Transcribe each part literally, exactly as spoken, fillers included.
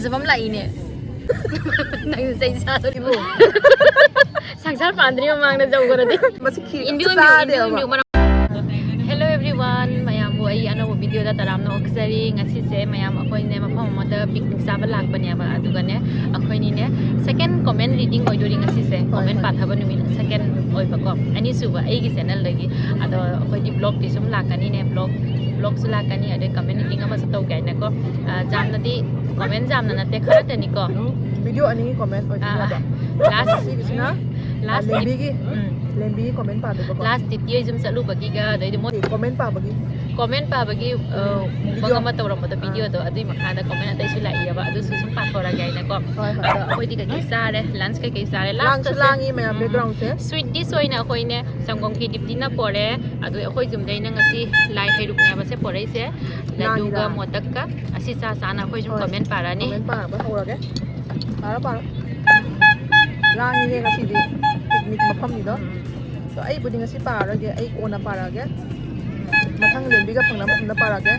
ꯐꯖꯕ ꯑꯃ ꯂꯥꯛꯏꯅꯦ꯫ ꯅꯪꯁꯨ ꯆꯩ ꯆꯥꯗꯣꯔꯤꯕꯣ? ꯁꯪꯁꯥꯔ ꯄꯥꯟꯗ꯭ꯔꯤ ꯃꯃꯥꯡꯗ ꯖꯧ ꯈꯔꯗꯤ꯫ ꯃꯁꯤ ꯈꯤꯔ ꯏꯟꯕꯤꯌꯨ, ꯏꯟꯕꯤꯌꯨ, ꯆꯥꯗꯦꯕ꯫ ꯏꯟꯕꯤꯌꯨ, ꯏꯟꯕꯤꯌꯨ, ꯃꯔꯝ- Hello everyone, ꯃꯌꯥꯝꯕꯨ ꯑꯩ ꯑꯅꯧꯕ ꯚꯤꯗꯤꯑꯣꯗ ꯇꯔꯥꯝꯅ ꯑꯣꯛꯆꯔꯤ꯫ ꯉꯁꯤꯁꯦ ꯃꯌꯥꯝ ꯑꯩꯈꯣꯏꯅꯦ ꯃꯐꯝ ꯑꯃꯗ ꯄꯤꯛꯅꯤꯛ ꯆꯥꯕ ꯂꯥꯛꯄꯅꯦꯕ, ꯑꯗꯨꯒꯅꯦ ꯑꯩꯈꯣꯏꯅꯤꯅꯦ second comment reading ꯑꯣꯏꯗꯣꯔꯤ ꯉꯁꯤꯁꯦ꯫ Comment ꯍꯣꯏ꯫ ꯄꯥꯊꯕ ꯅꯨꯃꯤꯠ second ꯑꯣꯏꯕꯀꯣ, ꯑꯅꯤꯁꯨꯕ ꯑꯩꯒꯤ ꯆꯦꯅꯦꯜꯗꯒꯤ꯫ ꯑꯗꯣ ꯑꯩꯈꯣꯏꯗꯤ ꯕ꯭ꯂꯣꯛꯇꯤ ꯁꯨꯝ ꯂꯥꯛꯀꯅꯤꯅꯦ, ꯕ꯭ꯂꯣꯛ ꯕ꯭ꯂꯣꯛꯁꯨ ꯂꯥꯛꯀꯅꯤ, ꯑꯗꯩ comment reading ꯑꯃꯁꯨ ꯇꯧꯒꯦ ꯍꯥꯏꯅꯀꯣ꯫ ꯑ, ꯌꯥꯝꯅꯗꯤ comment ꯌꯥꯝꯅ ꯅꯠꯇꯦ, ꯈꯔꯇꯅꯤꯀꯣ꯫ ꯚꯤꯗꯤꯑꯣ ꯑꯅꯤꯒꯤ comment ꯑꯣꯏꯗꯣꯏꯅꯦꯕ꯫ ꯑꯥ, last ꯁꯤꯒꯤꯁꯤꯅ, last ꯑ, ꯂꯦꯝꯕꯤꯒꯤ, ꯎꯝ꯫ ꯂꯦꯝꯕꯤꯒꯤ comment ꯄꯥꯗꯣꯏꯕꯀꯣ꯫ Last ꯇꯤꯇꯤ ꯍꯣꯏ ꯌꯨꯝ ꯆꯠꯂꯨꯕꯒꯤꯒ, ꯑꯗꯩꯗꯤ ꯃꯣꯏ comment ꯄꯥꯕꯒꯤ꯫ Comment ꯄꯥꯕꯒꯤ, ꯑ, ꯎꯝ, mukbang ꯚꯤꯗꯤꯑꯣ꯫ ꯑꯃ ꯇꯧꯔꯝꯕꯗꯣ, ꯑꯥ꯫ ꯚꯤꯗꯤꯑꯣꯗꯣ, ꯑꯗꯨꯏ ꯃꯈꯥꯗ comment ꯑꯇꯩꯁꯨ ꯂꯥꯛꯏꯑꯕ, ꯑꯗꯨꯁꯨ ꯁꯨꯝ ꯄꯥꯊꯣꯔꯛꯑꯒꯦ ꯍꯥꯏꯅꯀꯣ꯫ ꯍꯣꯏ, ꯍꯣꯏ꯫ ꯑꯗꯣ ꯑꯩꯈꯣꯏꯗꯤ ꯀꯩꯀꯩ ꯆꯥꯔꯦ, lunch ꯀꯩꯀꯩ ꯆꯥꯔꯦ, ꯂꯥꯡꯁꯨ last ꯁꯦ꯫ ꯂꯥꯡꯉꯤ ꯃꯌꯥꯝ ꯎꯝ꯫ Background ꯁꯦ꯫ Sweet dish ꯑꯣꯏꯅ ꯑꯩꯈꯣꯏꯅꯦ ꯁꯪꯒꯣꯝ ꯈꯦꯔ ꯗꯤꯞꯇꯤꯅ ꯄꯣꯔꯛꯑꯦ, ꯑꯗꯨ ꯑꯩꯈꯣꯏ ꯌꯨꯝꯗꯩꯅ ꯉꯁꯤ ꯂꯥꯏ ꯍꯩꯔꯨꯛꯅꯦꯕ ꯁꯦ ꯄꯣꯔꯛꯏꯁꯦ꯫ ꯂꯗꯨꯒ ꯂꯥꯡꯉꯤꯔꯥ? ꯃꯣꯗꯛꯀ ꯑꯁꯤ ꯆꯥ ꯆꯥꯅ ꯑꯩꯈꯣꯏ ꯁꯨꯝ ꯍꯣꯏ꯫ Comment ꯄꯥꯔꯛꯑꯅꯤ꯫ Comment ꯄꯥꯔꯛꯄ ꯍꯧꯔꯒꯦ꯫ ꯄꯥꯔꯣ, ꯄꯥꯔꯣ꯫ ꯂꯥꯡꯉꯤꯅꯦ ꯉꯁꯤꯗꯤ꯫ Picnic ꯃꯐꯝꯅꯤꯗꯣ꯫ ꯎꯝ꯫ ꯑꯗꯣ ꯑꯩꯕꯨꯗꯤ ꯉꯁꯤ ꯄꯥꯔꯔꯣꯏꯒꯦ, ꯑꯩ ꯀꯣꯟꯅ ꯄꯥꯔꯛꯑꯒꯦ꯫ ꯃꯊꯪ ꯂꯦꯝꯕꯤꯒ ꯐꯪꯅꯕ ꯃꯇꯝꯗ ꯄꯥꯔꯛꯑꯒꯦ꯫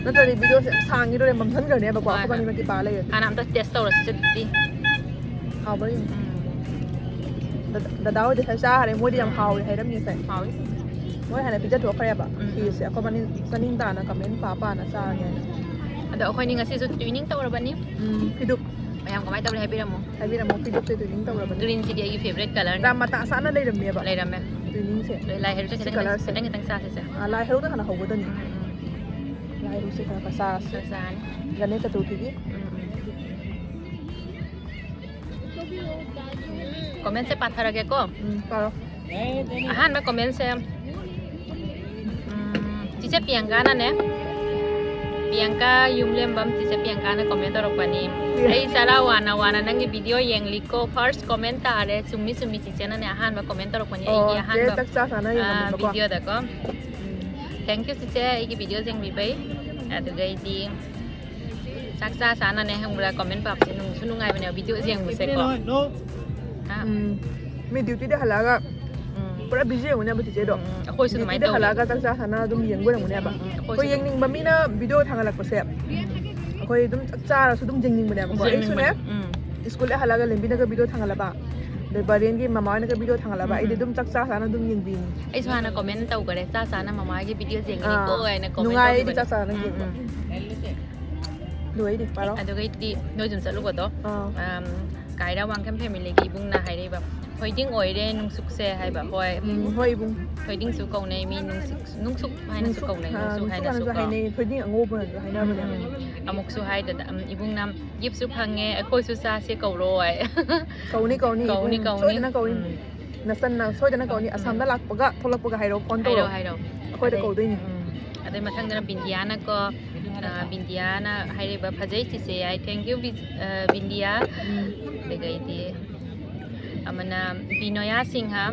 ꯅꯠꯇ꯭ꯔꯗꯤ ꯚꯤꯗꯤꯑꯣꯁꯦ ꯌꯥꯝ ꯁꯥꯡꯈꯤꯗꯣꯔꯦ, ꯃꯝꯍꯟꯈ꯭ꯔꯅꯦꯕꯀꯣ꯫ ꯍꯣꯏ, ꯑꯩꯈꯣꯏꯕꯥꯅꯤꯃꯛꯀꯤ ꯄꯥ ꯂꯩꯔꯗꯤ꯫ ꯍꯥꯟꯅ ꯑꯝꯇ taste ꯇꯧꯔꯁꯤ ꯆꯠꯇꯤ꯫ ꯍꯥꯎꯕ꯭ꯔꯥ ꯌꯦꯡꯉꯨ꯫ ꯎꯝ꯫ ꯗꯗꯥ, ꯗꯗꯥ ꯍꯣꯏꯗꯤ ꯉꯁꯥꯏ ꯆꯥꯈ꯭ꯔꯦ, ꯃꯣꯏꯗꯤ ꯌꯥꯝ ꯎꯝ꯫ ꯍꯥꯎꯋꯦ ꯍꯥꯏꯔꯝꯃꯤ ꯉꯁꯥꯏ꯫ ꯍꯥꯎꯋꯤ꯫ ꯃꯣꯏ ꯍꯥꯟꯅ ꯄꯤꯖꯊꯣꯛꯈ꯭ꯔꯦꯕ꯫ ꯎꯝ, ꯎꯝ꯫ ꯈꯤꯔꯁꯦ ꯑꯩꯈꯣꯏꯕꯥꯅꯤ ꯆꯥꯅꯤꯡ ꯇꯥꯅ comment ꯄꯥ ꯄꯥꯅ ꯆꯥꯔꯒꯦ ꯍꯥꯏꯅ꯫ ꯑꯗꯣ ꯑꯩꯈꯣꯏꯅꯤ ꯉꯁꯤꯁꯨ twining ꯇꯧꯔꯕꯅꯤ꯫ ꯎꯝ, ꯐꯤꯗꯨꯛ꯫ ꯃꯌꯥꯝ ꯀꯃꯥꯏꯅ ꯇꯧꯔꯤ ꯍꯥꯏꯕꯤꯔꯝꯃꯣ꯫ ꯍꯥꯏꯕꯤꯔꯝꯃꯣ, ꯐꯤꯗꯨꯛꯁꯦ twining ꯇꯧꯔꯕꯅꯤ꯫ Greenꯁꯤꯗꯤ ꯑꯩꯒꯤ favourite colourꯅꯤ꯫ ꯌꯥꯝ ꯃꯇꯥ ꯆꯥꯅ ꯂꯩꯔꯝꯃꯦꯕ꯫ ꯂꯩꯔꯝꯃꯦ꯫ Twiningꯁꯦ꯫ ꯑꯗꯣ ꯂꯥꯏ ꯍꯩꯔꯨꯛꯁꯦ ꯁꯤ ꯈꯤꯇꯪ, colourꯁꯦ꯫ ꯈꯤꯇꯪ ꯈꯤꯇꯪ ꯆꯥꯁꯤꯁꯦ꯫ ꯑꯥ, ꯂꯥꯏ ꯍꯩꯔꯨꯛꯅ ꯍꯥꯟꯅ ꯍꯧꯒꯗꯣꯏꯅꯤ꯫ ꯎꯝ, ꯎꯝ꯫ ꯂꯥꯏ ꯍꯩꯔꯨꯛꯁꯦ ꯈꯔ ꯈꯔ ꯆꯥꯔꯁꯤ꯫ ꯈꯔ ꯆꯥꯔꯅꯤ꯫ ꯒꯅꯦꯁ ꯆꯇꯨꯔꯊꯤꯒꯤ꯫ ꯎꯝ, ꯎꯝ꯫ Commentꯁꯦ ꯄꯥꯊꯔꯒꯦꯀꯣ꯫ ꯎꯝ, ꯄꯥꯔꯣ꯫ ꯑꯍꯥꯟꯕ commentꯁꯦ, ꯎꯝ, ꯆꯤꯆꯦ ꯄꯤꯌꯪꯀꯥꯅꯅꯦ, ꯄꯤꯌꯪꯀꯥ ꯌꯨꯝꯂꯦꯝꯕꯝ, ꯆꯤꯆꯦ ꯄꯤꯌꯪꯀꯥꯅ comment ꯇꯧꯔꯛꯄꯅꯤ꯫ ꯄꯤꯌꯪ- "ꯑꯩ ꯆꯔꯥ ꯋꯥꯅ ꯋꯥꯅ ꯅꯪꯒꯤ video ꯌꯦꯡꯂꯤꯀꯣ, first comment ꯇꯥꯔꯦ, ꯆꯨꯝꯃꯤ ꯆꯨꯝꯃꯤ ꯆꯤꯆꯦꯅꯅꯦ ꯑꯍꯥꯟꯕ comment ꯇꯧꯔꯛꯄꯅꯤ ꯑꯩꯒꯤ ꯑꯣ, ꯆꯦ ꯑꯍꯥꯟꯕ, ꯆꯥꯛ ꯆꯥ ꯆꯥꯅ ꯑꯥ, ꯌꯦꯡꯉꯝꯃꯦꯕꯀꯣ꯫ Videoꯗꯀꯣ꯫ ꯎꯝ꯫ Thank you ꯆꯤꯆꯦ, ꯑꯩꯒꯤ video ꯌꯦꯡꯕꯤꯕꯩ꯫ ꯑꯗꯨꯒꯩꯗꯤ ꯆꯥꯛ ꯆꯥ ꯆꯥꯅꯅꯦ ꯈꯪꯕ꯭ꯔꯥ, comment ꯄꯥꯕꯁꯦ ꯅꯨꯡꯁꯨ ꯅꯨꯡꯉꯥꯏꯕꯅꯦꯕ video ꯌꯦꯡꯕꯁꯦꯀꯣ꯫ ꯍꯥ? ꯎꯝ꯫ ꯃꯤ dutyꯗ ꯍꯜꯂꯛꯑꯒ ꯎꯝ꯫ ꯄꯨꯔꯥ busy ꯑꯣꯏꯔꯝꯒꯅꯦꯕ ꯆꯤꯆꯦꯗꯣ꯫ ꯎꯝ, ꯎꯝ꯫ ꯑꯩꯈꯣꯏꯁꯨ ꯑꯗꯨꯃꯥꯏꯅ dutyꯗ ꯇꯧꯔꯤ꯫ ꯍꯜꯂꯛꯑꯒ ꯆꯥꯛ ꯆꯥ ꯆꯥꯅ ꯑꯗꯨꯝ ꯌꯦꯡꯕ ꯑꯣꯏꯔꯝꯒꯅꯦꯕ꯫ ꯎꯝ, ꯎꯝ꯫ ꯑꯩꯈꯣꯏꯁꯨ ꯑꯩꯈꯣꯏ ꯑꯗꯨꯝ ꯌꯦꯡꯅꯤꯡꯕ ꯃꯤꯅ video ꯊꯥꯒꯠꯂꯛꯄꯁꯦ꯫ ꯎꯝ꯫ ꯑꯩꯈꯣꯏ ꯑꯗꯨꯝ ꯆꯥꯛ ꯆꯥꯔꯁꯨ ꯑꯗꯨꯝ ꯌꯦꯡꯅꯤꯡꯕꯅꯦꯕꯀꯣ꯫ ꯑꯩꯁꯨꯅꯦ, ꯎꯝ꯫ ꯁ꯭ꯀꯨꯜ ꯍꯦꯛ ꯍꯜꯂꯛꯑꯒ ꯂꯦꯝꯕꯤꯅꯒ ꯚꯤꯗꯤꯑꯣ ꯊꯥꯡꯒꯠꯂꯕ, ꯑꯗꯩ ꯕꯔꯦꯟꯒꯤ ꯃꯃꯥ ꯍꯣꯏꯅꯒ ꯚꯤꯗꯤꯑꯣ ꯊꯥꯡꯒꯠꯂꯕ, ꯑꯩꯗꯤ ꯑꯗꯨꯝ ꯆꯥꯛ ꯆꯥ ꯆꯥꯅ ꯑꯗꯨꯝ ꯌꯦꯡꯕꯤꯅꯤ꯫ ꯑꯩꯁꯨ ꯍꯥꯟꯅ ꯀꯣꯃꯦꯟ ꯇꯧꯈꯔꯦ, "ꯆꯥ ꯆꯥꯅ ꯃꯃꯥꯒꯤ ꯚꯤꯗꯤꯑꯣ ꯌꯦꯡꯉꯤꯅꯤꯀꯣ" ꯑꯥ, ꯍꯥꯏꯅ ꯀꯣꯃꯦꯟ ꯅꯨꯡꯉꯥꯏ ꯑꯩꯗꯤ ꯇꯧꯈꯤꯕꯅꯦ꯫ ꯆꯥꯛ ꯆꯥꯅ ꯎꯝ, ꯌꯦꯡꯕ꯫ ꯎꯝ꯫ ꯑꯗꯨꯒ ꯑꯩꯗꯤ ꯄꯥꯔꯣ꯫ ꯑꯗꯨꯒꯩꯗꯤ ꯅꯣꯏ ꯑꯗꯨꯝ ꯆꯠꯂꯨꯕꯗꯣ꯫ ꯑꯥ꯫ ꯑꯝ, ꯀꯥꯏꯔꯥ ꯋꯥꯡꯈꯦꯝ ꯐꯦꯃꯤꯂꯤꯒꯤ ꯏꯕꯨꯡꯅ ꯍꯥꯏꯔꯛꯏꯕ, "ꯊꯣꯏꯗꯤꯡ ꯑꯣꯏꯔꯦ ꯅꯨꯡꯁꯨꯛꯁꯦ" ꯍꯥꯏꯕ꯫ ꯍꯣꯏ꯫ ꯎꯝ, ꯍꯣꯏ ꯏꯕꯨꯡ꯫ ꯊꯣꯏꯗꯤꯡꯁꯨ ꯀꯧꯅꯩ ꯃꯤ, ꯅꯨꯡꯁꯨꯛ, ꯅꯨꯡꯁꯨꯛ ꯍꯥꯏꯅꯁꯨ ꯅꯨꯡꯁꯨꯛ, ꯀꯧꯅꯩ, ꯑꯥ, ꯅꯨꯡꯁꯨꯛ ꯅꯨꯡꯁꯨꯛ ꯍꯥꯏꯅꯁꯨ ꯍꯥꯏꯅꯁꯨ ꯀꯧ꯫ ꯍꯥꯏꯅꯩ, ꯊꯣꯏꯗꯤꯡ ꯑꯉꯧꯕꯅꯁꯨ ꯍꯥꯏꯅꯕꯅꯦ꯫ ꯎꯝ, ꯎꯝ꯫ ꯑꯃꯨꯛꯁꯨ ꯍꯥꯏꯗꯅ, ꯎꯝ, ꯏꯕꯨꯡꯅ, "ꯒꯤꯐꯁꯨ ꯐꯪꯉꯦ, ꯑꯩꯈꯣꯏꯁꯨ ꯆꯥꯁꯦ ꯀꯧꯔꯣ" ꯍꯥꯏ꯫ ꯀꯧꯅꯤ, ꯀꯧꯅꯤ, ꯀꯧꯅꯤ, ꯏꯕꯨꯡ, ꯀꯧꯅꯤ꯫ ꯁꯣꯏꯗꯅ ꯀꯧꯅꯤ꯫ ꯎꯝ꯫ ꯅꯆꯟꯅ ꯁꯣꯏꯗꯅ ꯀꯧꯅꯤ꯫ ꯎꯝ꯫ ꯑꯁꯥꯝꯗ ꯂꯥꯛꯄꯒ ꯊꯣꯛꯂꯛꯄꯒ ꯍꯥꯏꯔꯛꯑꯣ, ꯐꯣꯟ ꯇꯧꯔꯛꯑꯣ꯫ ꯍꯥꯏꯔꯛꯑꯣ, ꯍꯥꯏꯔꯛꯑꯣ꯫ ꯑꯩꯈꯣꯏꯗ ꯑꯗꯩ, ꯀꯧꯗꯣꯏꯅꯤ꯫ ꯎꯝ꯫ ꯑꯗꯩ ꯃꯊꯪꯗꯅ ꯕꯤꯟꯗꯤꯌꯥꯅꯀꯣ, ꯑ, ꯕꯤꯟꯗꯤꯌꯥꯅ ꯍꯥꯏꯔꯤꯕ, "ꯐꯖꯩ ꯆꯤꯆꯦ" ꯍꯥꯏ꯫ Thank you, ꯕꯤ-, ꯑ, ꯕꯤꯟꯗꯤꯌꯥ꯫ ꯎꯝ꯫ ꯑꯗꯒꯤꯗꯤ ꯑꯃꯅ ꯕꯤꯅꯣꯌꯥ ꯁꯤꯡꯍ,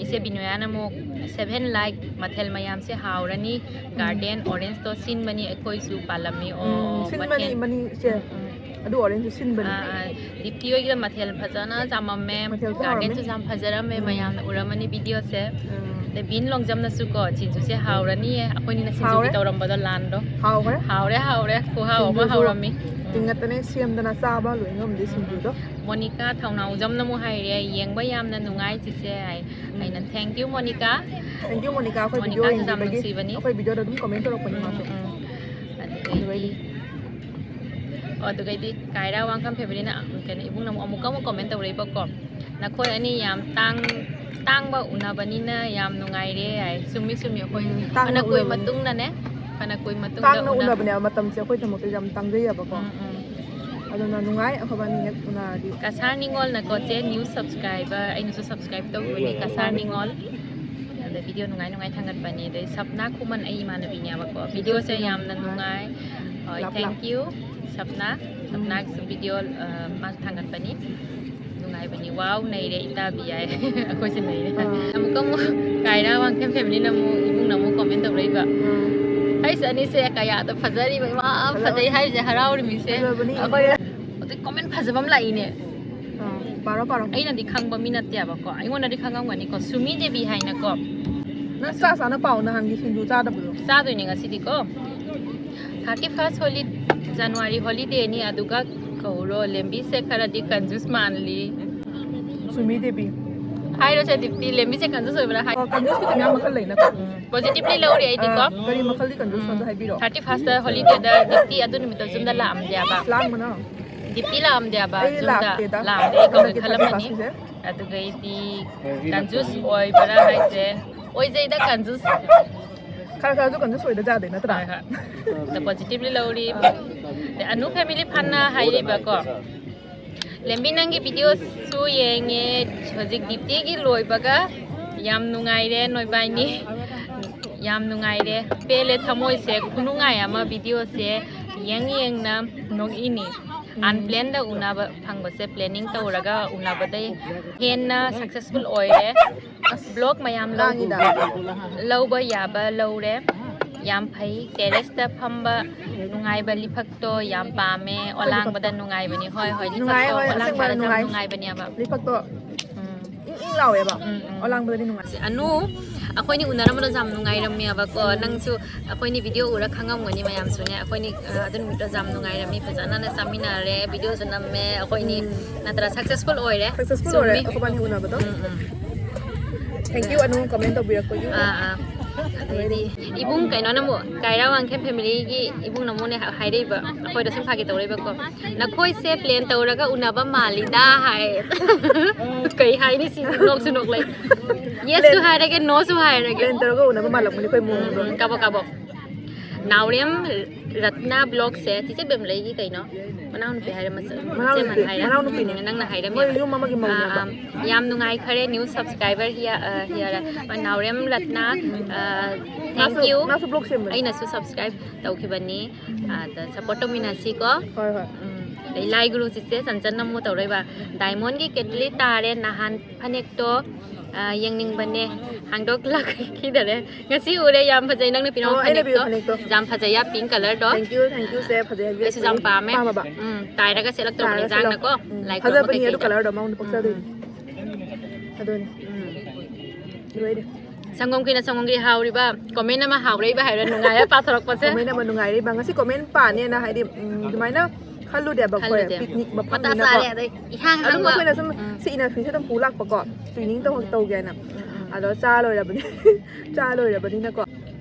ꯏꯆꯦ ꯕꯤꯅꯣꯌꯥꯅ ꯑꯃꯨꯛ, "Seven like, ꯃꯊꯦꯜ ꯃꯌꯥꯝꯁꯦ ꯍꯥꯎꯔꯅꯤ, ꯒꯥꯔꯗꯦꯟ ꯑꯣꯔꯦꯟꯖꯇꯣ ꯁꯤꯟꯕꯅꯤ, ꯑꯩꯈꯣꯏꯁꯨ ꯄꯥꯜꯂꯝꯃꯤ"꯫ ꯑꯣ, ꯎꯝ, ꯁꯤꯟꯕꯅꯤ, ꯃꯊꯦꯜ ꯃꯅꯤ ꯏꯆꯦ꯫ ꯎꯝ, ꯎꯝ꯫ ꯑꯗꯨ ꯑꯣꯔꯦꯟꯖꯇꯨ ꯁꯤꯟꯕꯅꯤ꯫ ꯑꯥ, ꯑꯥ, ꯗꯤꯞꯇꯤ ꯍꯣꯏꯒꯤꯗ ꯃꯊꯦꯜ ꯐꯖꯅ ꯆꯥꯃꯝꯃꯦ, ꯃꯊꯦꯜꯁꯨ ꯒꯥꯔꯗꯦꯟꯁꯨ ꯍꯥꯎꯔꯝꯃꯦ꯫ ꯌꯥꯝ ꯐꯖꯔꯝꯃꯦ, ꯎꯝ꯫ ꯃꯌꯥꯝꯅ ꯎꯔꯝꯃꯅꯤ ꯚꯤꯗꯤꯑꯣꯁꯦ꯫ ꯎꯝ꯫ ꯑꯗꯩ ꯕꯤꯟ ꯂꯣꯡꯖꯝꯅꯁꯨꯀꯣ, "ꯁꯤꯡꯖꯨꯁꯦ ꯍꯥꯎꯔꯅꯤꯌꯦ, ꯑꯩꯈꯣꯏꯅꯤꯅ ꯁꯤꯡꯖꯨꯒꯤ ꯍꯥꯎꯔꯦ꯫ ꯇꯧꯔꯝꯕꯗꯣ ꯂꯥꯟꯗꯣ"꯫ ꯍꯥꯎꯈ꯭ꯔꯦ꯫ ꯍꯥꯎꯔꯦ, ꯍꯥꯎꯔꯦ, ꯈꯨꯍꯥꯎ ꯑꯃ ꯁꯤꯡꯖꯨꯁꯨ ꯍꯧꯔꯝꯃꯤ꯫ ꯇꯤꯡꯉꯠꯇꯅ ꯁꯦꯝꯗꯅ ꯆꯥꯕ ꯂꯣꯏ ꯉꯝꯗꯦ ꯁꯤꯡꯖꯨꯗꯣ꯫ ꯃꯣꯅꯤꯀꯥ ꯊꯧꯅꯥꯎꯖꯝꯅ ꯑꯃꯨꯛ ꯍꯥꯏꯔꯦ, "ꯌꯦꯡꯕ ꯌꯥꯝꯅ ꯅꯨꯡꯉꯥꯏ ꯆꯤꯆꯦ" ꯍꯥꯏ꯫ ꯎꯝ꯫ ꯑꯩꯅ, "Thank you, Monica". Thank you, Monica, ꯑꯩꯈꯣꯏ ꯚꯤꯗꯤꯑꯣ ꯃꯣꯅꯤꯀꯥꯁꯨ ꯌꯥꯝ ꯌꯦꯡꯕꯤꯕꯒꯤ꯫ ꯅꯨꯡꯁꯤꯕꯅꯤ꯫ ꯑꯩꯈꯣꯏ ꯚꯤꯗꯤꯑꯣꯗ ꯑꯗꯨꯝ ꯀꯣꯃꯦꯟ ꯇꯧꯔꯛꯄꯅꯤ ꯃꯥꯁꯨ꯫ ꯎꯝ, ꯎꯝ꯫ ꯑꯗꯨꯗꯩꯗꯤ, ꯑꯣ, ꯑꯗꯨꯗꯩꯗꯤ ꯀꯥꯏꯔꯥ ꯋꯥꯡꯈꯝ ꯐꯦꯃꯤꯂꯤꯅ, ꯀꯩꯅꯣ, ꯏꯕꯨꯡꯅ ꯑꯃꯨꯛ, ꯑꯃꯨꯛꯀ ꯑꯃꯨꯛ ꯀꯣꯃꯦꯟ ꯇꯧꯔꯛꯏꯕꯀꯣ, "ꯅꯈꯣꯏ ꯑꯅꯤ ꯌꯥꯝ ꯇꯥꯡ-, ꯇꯥꯡꯕ ꯎꯅꯕꯅꯤꯅ ꯌꯥꯝ ꯅꯨꯡꯉꯥꯏꯔꯦ" ꯍꯥꯏ꯫ ꯆꯨꯝꯃꯤ, ꯆꯨꯝꯃꯤ, ꯑꯩꯈꯣꯏ ꯎꯝ, ꯇꯥꯡꯅ ꯐꯅ ꯀꯨꯏ ꯎꯅꯕꯅꯤ꯫ ꯃꯇꯨꯡꯗꯅꯦ, ꯐꯅ ꯀꯨꯏ ꯃꯇꯨꯡꯗ ꯇꯥꯡꯅ ꯎꯅ- ꯎꯅꯕꯅꯦꯕ, ꯃꯇꯝꯁꯦ ꯑꯩꯈꯣꯏꯗꯃꯛꯇ ꯌꯥꯝ ꯇꯥꯡꯖꯩꯌꯦꯕꯀꯣ꯫ ꯎꯝ, ꯎꯝ꯫ ꯑꯗꯨꯅ ꯅꯨꯡꯉꯥꯏ ꯑꯩꯈꯣꯏꯕꯥꯅꯤ ꯍꯦꯛ ꯎꯅꯔꯗꯤ꯫ ꯀꯁꯥꯔ ꯅꯤꯉꯣꯜꯅꯀꯣ, "ꯆꯦ, new subscriber", ꯑꯩꯅꯁꯨ subscribe ꯇꯧꯈꯤꯕꯅꯤ, ꯀꯁꯥꯔ ꯅꯤꯉꯣꯜ꯫ ꯑꯗ ꯚꯤꯗꯤꯑꯣ ꯅꯨꯡꯉꯥꯏ ꯅꯨꯡꯉꯥꯏ ꯊꯥꯡꯒꯠꯄꯅꯤ꯫ ꯑꯗꯩ ꯁꯞꯅꯥ ꯈꯨꯃꯟ, ꯑꯩ ꯏꯃꯥꯟꯅꯕꯤꯅꯦꯕꯀꯣ꯫ ꯚꯤꯗꯤꯑꯣꯁꯦ ꯌꯥꯝꯅ ꯅꯨꯡꯉꯥꯏ꯫ ꯍꯣꯏ, ꯂꯥꯞ, ꯂꯥꯞ꯫ thank you, ꯁꯞꯅꯥ꯫ ꯁꯞꯅꯥꯒꯤꯁꯨ ꯚꯤꯗꯤꯑꯣ, ꯑ, ꯃꯥꯁꯨ ꯊꯥꯡꯒꯠꯄꯅꯤ꯫ ꯅꯨꯡꯉꯥꯏꯕꯅꯤ꯫ "ꯋꯥꯎ, ꯅꯩꯔꯦ ꯏꯇꯥꯕꯤ" ꯍꯥꯏ꯫ ꯑꯩꯈꯣꯏꯁꯦ ꯅꯩꯔꯦ꯫ ꯑꯥ꯫ ꯑꯃꯨꯛꯀ ꯑꯃꯨꯛ ꯀꯥꯏꯔꯥ ꯋꯥꯡꯈꯦꯝ ꯐꯦꯃꯤꯂꯤꯅ ꯑꯃꯨꯛ, ꯏꯕꯨꯡꯅ ꯑꯃꯨꯛ ꯀꯣꯃꯦꯟ ꯇꯧꯔꯛꯏꯕ꯫ ꯑꯥ꯫ "ꯑꯩꯁꯦ ꯑꯅꯤꯁꯦ ꯀꯌꯥꯗ ꯐꯖꯔꯤꯕ, ꯏꯃꯥ, ꯐꯖꯕ-, ꯐꯖꯩ ꯍꯥꯏꯁꯦ ꯍꯔꯥꯎꯔꯤꯃꯤꯁꯦ"꯫ ꯐꯖꯕꯅꯤ꯫ ꯑꯩꯈꯣꯏ ꯍꯧꯖꯤꯛ ꯀꯣꯃꯦꯟ ꯐꯖꯕ ꯑꯃ ꯂꯥꯛꯏꯅꯦ꯫ ꯑꯥ, ꯄꯥꯔꯣ, ꯄꯥꯔꯣ꯫ ꯑꯩꯅꯗꯤ ꯈꯪꯕ ꯃꯤ ꯅꯠꯇꯦꯕꯀꯣ, ꯑꯩꯉꯣꯟꯗꯗꯤ ꯈꯪꯉꯝꯒꯅꯤꯀꯣ, ꯁꯨꯃꯤ ꯗꯦꯕꯤ ꯍꯥꯏꯅꯀꯣ꯫ ꯅꯪ ꯆꯥ ꯆꯥꯅ ꯄꯥꯎ, ꯅꯍꯥꯟꯒꯤ ꯁꯤꯡꯖꯨ ꯆꯥꯗꯕꯗꯣ꯫ ꯆꯥꯗꯣꯏꯅꯦ ꯉꯁꯤꯗꯤꯀꯣ꯫ Thirty first holi-, ꯖꯅꯋꯥꯔꯤ ꯍꯣꯂꯤꯗꯦꯅꯤ, ꯑꯗꯨꯒ ꯀꯧꯔꯣ꯫ ꯂꯦꯝꯕꯤꯁꯦ ꯈꯔꯗꯤ ꯀꯟꯖꯨꯁ ꯃꯥꯜꯂꯤ꯫ ꯁꯨꯃꯤ ꯗꯦꯕꯤ꯫ ꯍꯥꯏꯔꯣꯁꯦ ꯗꯤꯞꯇꯤ, ꯂꯦꯝꯕꯤꯁꯦ ꯀꯟꯖꯨꯁ ꯑꯣꯏꯕ꯭ꯔꯥ ꯍꯥꯏ꯫ ꯑꯣ, ꯀꯟꯖꯨꯁꯀꯤꯗꯤ ꯃꯌꯥꯝ ꯃꯈꯜ ꯂꯩꯅꯀꯣ꯫ ꯄꯣꯖꯤꯇꯤꯚꯂꯤ ꯂꯧꯔꯤ ꯑꯩꯗꯤꯀꯣ꯫ ꯑꯥ, ꯀꯔꯤ ꯃꯈꯜꯒꯤ ꯀꯟꯖꯨꯁꯅꯣ ꯑꯝꯇ ꯍꯥꯏꯕꯤꯔꯣ꯫ ꯊꯥꯔꯇꯤ ꯐꯥꯔꯁꯇ ꯍꯣꯂꯤꯗꯦꯗ ꯗꯤꯞꯇꯤ ꯑꯗꯨ ꯅꯨꯃꯤꯠꯇ ꯌꯨꯝꯗ ꯂꯥꯛꯑꯝꯗꯦꯕ꯫ ꯂꯥꯡꯕꯅꯣ? ꯗꯤꯞꯇꯤ ꯂꯥꯛꯑꯝꯗꯦꯕ ꯑꯩ ꯌꯨꯝꯗ꯫ ꯂꯥꯛꯇꯦꯗ꯫ ꯂꯥꯛꯑꯝꯗꯦ, ꯑꯩ ꯀꯧꯒꯦ ꯍꯟꯗꯛꯀꯤ ꯈꯜꯂꯝꯃꯅꯤ꯫ ꯊꯥꯔꯇꯤ ꯐꯥꯔꯁꯀꯤꯁꯦ꯫ ꯑꯗꯨꯒꯩꯗꯤ ꯀꯟꯖꯨꯁ ꯑꯣꯏꯕ꯭ꯔꯥ ꯍꯥꯏꯁꯦ? ꯑꯣꯏꯖꯩꯗ ꯀꯟꯖꯨꯁ꯫ ꯈꯔ ꯈꯔꯁꯨ ꯀꯟꯖꯨꯁ ꯑꯣꯏꯗ ꯌꯥꯗꯦ ꯅꯠꯇ꯭ꯔꯥ? ꯍꯣꯏ, ꯍꯣꯏ꯫ ꯑꯗ ꯄꯣꯖꯤꯇꯤꯚꯂꯤ ꯂꯧꯔꯤ꯫ ꯑꯗꯩ ꯑꯅꯨ ꯐꯦꯃꯤꯂꯤ ꯐꯟꯅ ꯍꯥꯏꯔꯤꯕꯀꯣ, "ꯂꯦꯝꯕꯤ, ꯅꯪꯒꯤ ꯚꯤꯗꯤꯑꯣꯁꯨ ꯌꯦꯡꯉꯦ, ꯍꯧꯖꯤꯛ ꯗꯤꯞꯇꯤꯒꯤ ꯂꯣꯏꯕꯒ ꯌꯥꯝ ꯅꯨꯡꯉꯥꯏꯔꯦ ꯅꯣꯏꯕꯥꯏꯅꯤ꯫ ꯌꯥꯝ ꯅꯨꯡꯉꯥꯏꯔꯦ, ꯄꯦꯜꯂꯦ ꯊꯃꯣꯏꯁꯦ, ꯈꯨꯅꯨꯡꯉꯥꯏ ꯑꯃ ꯚꯤꯗꯤꯑꯣꯁꯦ ꯌꯦꯡ ꯌꯦꯡꯅ ꯅꯣꯛꯏꯅꯤ꯫ ꯑꯟꯄ꯭ꯂꯦꯟꯗ ꯎꯅꯕ ꯐꯪꯕꯁꯦ ꯄ꯭ꯂꯦꯅꯤꯡ ꯇꯧꯔꯒ ꯎꯅꯕꯗꯩ ꯍꯦꯟꯅ ꯁꯛꯁꯦꯁꯐꯨꯜ ꯑꯣꯏꯔꯦ꯫ ꯕ꯭ꯂꯣꯛ ꯃꯌꯥꯝ ꯂꯧ-, ꯂꯥꯡꯉꯤꯗ꯫ ꯂꯧꯕ ꯌꯥꯕ ꯂꯧꯔꯦ꯫ ꯌꯥꯝ ꯐꯩ꯫ ꯇꯦꯔꯦꯁꯇ ꯐꯝꯕ ꯅꯨꯡꯉꯥꯏꯕ ꯂꯤꯐꯛꯇꯣ ꯌꯥꯝ ꯄꯥꯝꯃꯦ꯫ ꯑꯣꯂꯥꯡꯕꯗ ꯅꯨꯡꯉꯥꯏꯕꯅꯤ꯫ ꯍꯣꯏ, ꯍꯣꯏ, ꯅꯨꯡꯉꯥꯏ, ꯂꯤꯐꯛꯇꯣ ꯍꯣꯏ, ꯑꯣꯂꯥꯡꯕꯗ ꯑꯁꯦꯡꯕ ꯌꯥꯝ ꯅꯨꯡꯉꯥꯏ꯫ ꯅꯨꯡꯉꯥꯏꯕꯅꯦꯕ꯫ ꯂꯤꯐꯛꯇꯣ ꯎꯝ, ꯏꯪ ꯏꯪ ꯂꯥꯎꯋꯦꯕ꯫ ꯎꯝ, ꯎꯝ꯫ ꯑꯣꯂꯥꯡꯕꯗꯗꯤ ꯅꯨꯡꯉꯥꯏ꯫ ꯑꯅꯨ, ꯑꯩꯈꯣꯏꯅꯤ ꯎꯅꯔꯝꯕꯗꯣ ꯌꯥꯝ ꯅꯨꯡꯉꯥꯏꯔꯝꯃꯦꯕꯀꯣ꯫ ꯅꯪꯁꯨ ꯑꯩꯈꯣꯏꯅꯤ ꯚꯤꯗꯤꯑꯣ ꯎꯔ ꯈꯪꯉꯝꯒꯅꯤ ꯃꯌꯥꯝꯁꯨꯅꯦ꯫ ꯑꯩꯈꯣꯏꯅꯤ, ꯑ, ꯑꯗꯨ ꯅꯨꯃꯤꯠꯇꯣ ꯌꯥꯝ ꯅꯨꯡꯉꯥꯏꯔꯝꯃꯤ, ꯐꯖꯅ ꯆꯥꯃꯤꯟꯅꯔꯦ, ꯚꯤꯗꯤꯑꯣꯁꯨ ꯅꯝꯃꯦ꯫ ꯑꯩꯈꯣꯏꯅꯤ ꯅꯠꯇ꯭ꯔꯥ ꯁꯛꯁꯦꯁꯐꯨꯜ ꯑꯣꯏꯔꯦ꯫ ꯁꯛꯁꯦꯁꯐꯨꯜ ꯑꯣꯏꯔꯦ ꯆꯨꯝꯃꯤ꯫ ꯑꯩꯈꯣꯏꯕꯥꯅꯤ ꯎꯅꯕꯗꯣ꯫ ꯎꯝ, ꯎꯝ꯫ Thank you ꯑꯅꯨ, ꯀꯃꯦꯟ ꯇꯧꯕꯤꯔꯛꯄꯒꯤ꯫ ꯑꯥ, ꯑꯥ꯫ ꯑꯗꯩꯗꯤ ꯏꯕꯨꯡ ꯀꯩꯅꯣꯅ ꯑꯃꯨꯛ, ꯀꯥꯏꯔꯥ ꯋꯥꯡꯈꯦꯝ ꯐꯦꯃꯤꯂꯤꯒꯤ ꯏꯕꯨꯡꯅ ꯑꯃꯨꯛꯅꯦ ꯍꯥꯏꯔꯛꯏꯕ, ꯑꯩꯈꯣꯏꯗ ꯁꯨꯝ ꯐꯥꯒꯤ ꯇꯧꯔꯛꯏꯕꯀꯣ, "ꯅꯈꯣꯏꯁꯦ ꯄ꯭ꯂꯦꯟ ꯇꯧꯔꯒ ꯎꯅꯕ ꯃꯥꯜꯂꯤꯗ" ꯍꯥꯏ꯫ ꯀꯩ ꯍꯥꯏꯅꯤ ꯁꯤ? ꯅꯣꯛꯁꯨ ꯅꯣꯛꯂꯛꯏ꯫ ꯌꯦꯁꯁꯨ ꯍꯥꯏꯔꯒꯦ, ꯅꯣꯁꯨ ꯍꯥꯏꯔꯒꯦ꯫ ꯄ꯭ꯂꯦꯟ ꯇꯧꯔꯒ ꯎꯅꯕ ꯃꯥꯜꯂꯝꯒꯅꯤ ꯑꯩꯈꯣꯏ ꯃꯑꯣꯡꯗꯣ꯫ ꯎꯝ, ꯀꯥꯕꯣꯛ, ꯀꯥꯕꯣꯛ꯫ ꯅꯥꯎꯔꯦꯝ ꯔꯠꯅ ꯕ꯭ꯂꯣꯒꯁꯦ ꯆꯤꯆꯦ ꯕꯦꯝꯂꯩꯒꯤ ꯀꯩꯅꯣ? ꯃꯅꯥꯎꯅꯨꯄꯤ ꯍꯥꯏꯔꯦ, ꯃꯆꯥ-, ꯃꯅꯥꯎꯅꯨꯄꯤ, ꯃꯆꯦ ꯃꯥꯟ ꯍꯥꯏꯔꯦ꯫ ꯃꯅꯥꯎꯅꯨꯄꯤꯅꯦ꯫ ꯎꯝ, ꯅꯪꯅ ꯍꯥꯏꯔꯝꯃꯦ꯫ ꯃꯣꯏ ꯌꯨꯝ ꯑꯃꯒꯤ ꯃꯧꯅꯦꯕ꯫ ꯑꯥ, ꯑꯥ, ꯌꯥꯝ ꯅꯨꯡꯉꯥꯏꯈꯔꯦ, new subscriber here, ah, here꯫ ꯅꯥꯎꯔꯦꯝ ꯔꯠꯅ, ꯑꯥ, thank ꯃꯥꯁꯨ, you꯫ ꯃꯥꯁꯨ ꯕ꯭ꯂꯣꯒ ꯁꯦꯝꯕꯅꯦ꯫ ꯑꯩꯅꯁꯨ subscribe ꯇꯧꯈꯤꯕꯅꯤ꯫ ꯑꯗ support ꯇꯧꯃꯤꯟꯅꯁꯤꯀꯣ꯫ ꯍꯣꯏ, ꯍꯣꯏ꯫ ꯎꯝ, ꯑꯗꯩ ꯂꯥꯏ ꯒꯨꯔꯨ ꯆꯤꯆꯦ ꯆꯟꯆꯟꯅ ꯑꯃꯨꯛ ꯇꯧꯔꯛꯏꯕ, "ꯗꯥꯏꯃꯣꯟꯒꯤ ꯀꯦꯇꯂꯤ ꯇꯥꯔꯦ, ꯅꯍꯥꯟ ꯐꯅꯦꯛꯇꯣ, ꯑꯥ, ꯌꯦꯡꯅꯤꯡꯕꯅꯦ, ꯍꯥꯡꯗꯣꯛꯂꯛꯈꯤꯗꯔꯦ꯫ ꯉꯁꯤ ꯎꯔꯦ, ꯌꯥꯝ ꯐꯖꯩ ꯅꯪꯅ ꯄꯤꯔꯝꯕ ꯑꯣ, ꯑꯩꯅ ꯄꯤꯕ ꯐꯅꯦꯛꯇꯣ꯫ ꯐꯅꯦꯛꯇꯣ꯫ ꯌꯥꯝ ꯐꯖꯩ, ꯌꯥ, pink colourꯗꯣ꯫ Thank you, thank you ꯁꯦ, ꯐꯖꯩ ꯍꯥꯏꯕꯤꯔꯛꯄꯒꯤ꯫ ꯑꯩꯁꯨ ꯌꯥꯝ ꯄꯥꯝꯃꯦ꯫ ꯄꯥꯝꯃꯕ? ꯎꯝ, ꯇꯥꯏꯔꯒ ꯁꯦꯠꯂꯛꯇꯧꯕꯅꯤ ꯇꯥꯏꯔꯒ ꯏꯟꯖꯥꯡꯅꯀꯣ꯫ ꯁꯦꯠꯂꯛꯑꯣ꯫ ꯎꯝ, ꯂꯥꯏ ꯈꯨꯔꯨꯝꯕ ꯐꯖꯕꯅꯤ ꯑꯗꯨ ꯀꯩꯀꯩꯗ꯫ colourꯗꯣ, ꯃꯉꯣꯟꯗ ꯄꯛꯆꯗꯣꯏꯅꯤ꯫ ꯎꯝ꯫ ꯑꯗꯨꯅꯤ꯫ ꯎꯝ꯫ ꯂꯣꯏꯔꯦ꯫ ꯁꯪꯒꯣꯝ ꯈꯤꯔꯅ ꯁꯪꯒꯣꯝꯒꯤ ꯍꯥꯎꯔꯤꯕ comment ꯑꯃ ꯍꯥꯎꯔꯛꯏꯕ ꯍꯥꯏꯔꯣ, ꯅꯨꯡꯉꯥꯏꯔ ꯄꯥꯊꯣꯔꯛꯄꯁꯦ꯫ Comment ꯑꯃ ꯅꯨꯡꯉꯥꯏꯔꯤꯕ ꯉꯁꯤ comment ꯄꯥꯅꯦꯅ ꯍꯥꯏꯗꯤ ꯎꯝ, ꯑꯗꯨꯃꯥꯏꯅ ꯈꯜꯂꯨꯗꯦꯕ ꯑꯩꯈꯣꯏ ꯈꯜꯂꯨꯗꯦ꯫ picnic ꯃꯇꯥ ꯃꯐꯝꯅꯤꯅꯀꯣ꯫ ꯆꯥꯔꯦ ꯑꯗꯩ ꯏꯍꯥꯡ ꯑꯗꯨꯝ ꯍꯥꯡꯕ꯫ ꯑꯩꯈꯣꯏꯅ ꯁꯨꯝ ꯎꯝ꯫ ꯁꯤ ꯏꯅꯔꯐꯤꯁꯦ ꯑꯗꯨꯝ ꯄꯨ ꯂꯥꯛꯄꯀꯣ, cleaning ꯇꯧ ꯇꯧꯒꯦꯅ꯫ ꯎꯝ, ꯎꯝ꯫ ꯑꯗꯣ ꯆꯥ ꯂꯣꯏꯔꯕꯅꯤ꯫ ꯆꯥ ꯂꯣꯏꯔꯕꯅꯤꯅꯀꯣ꯫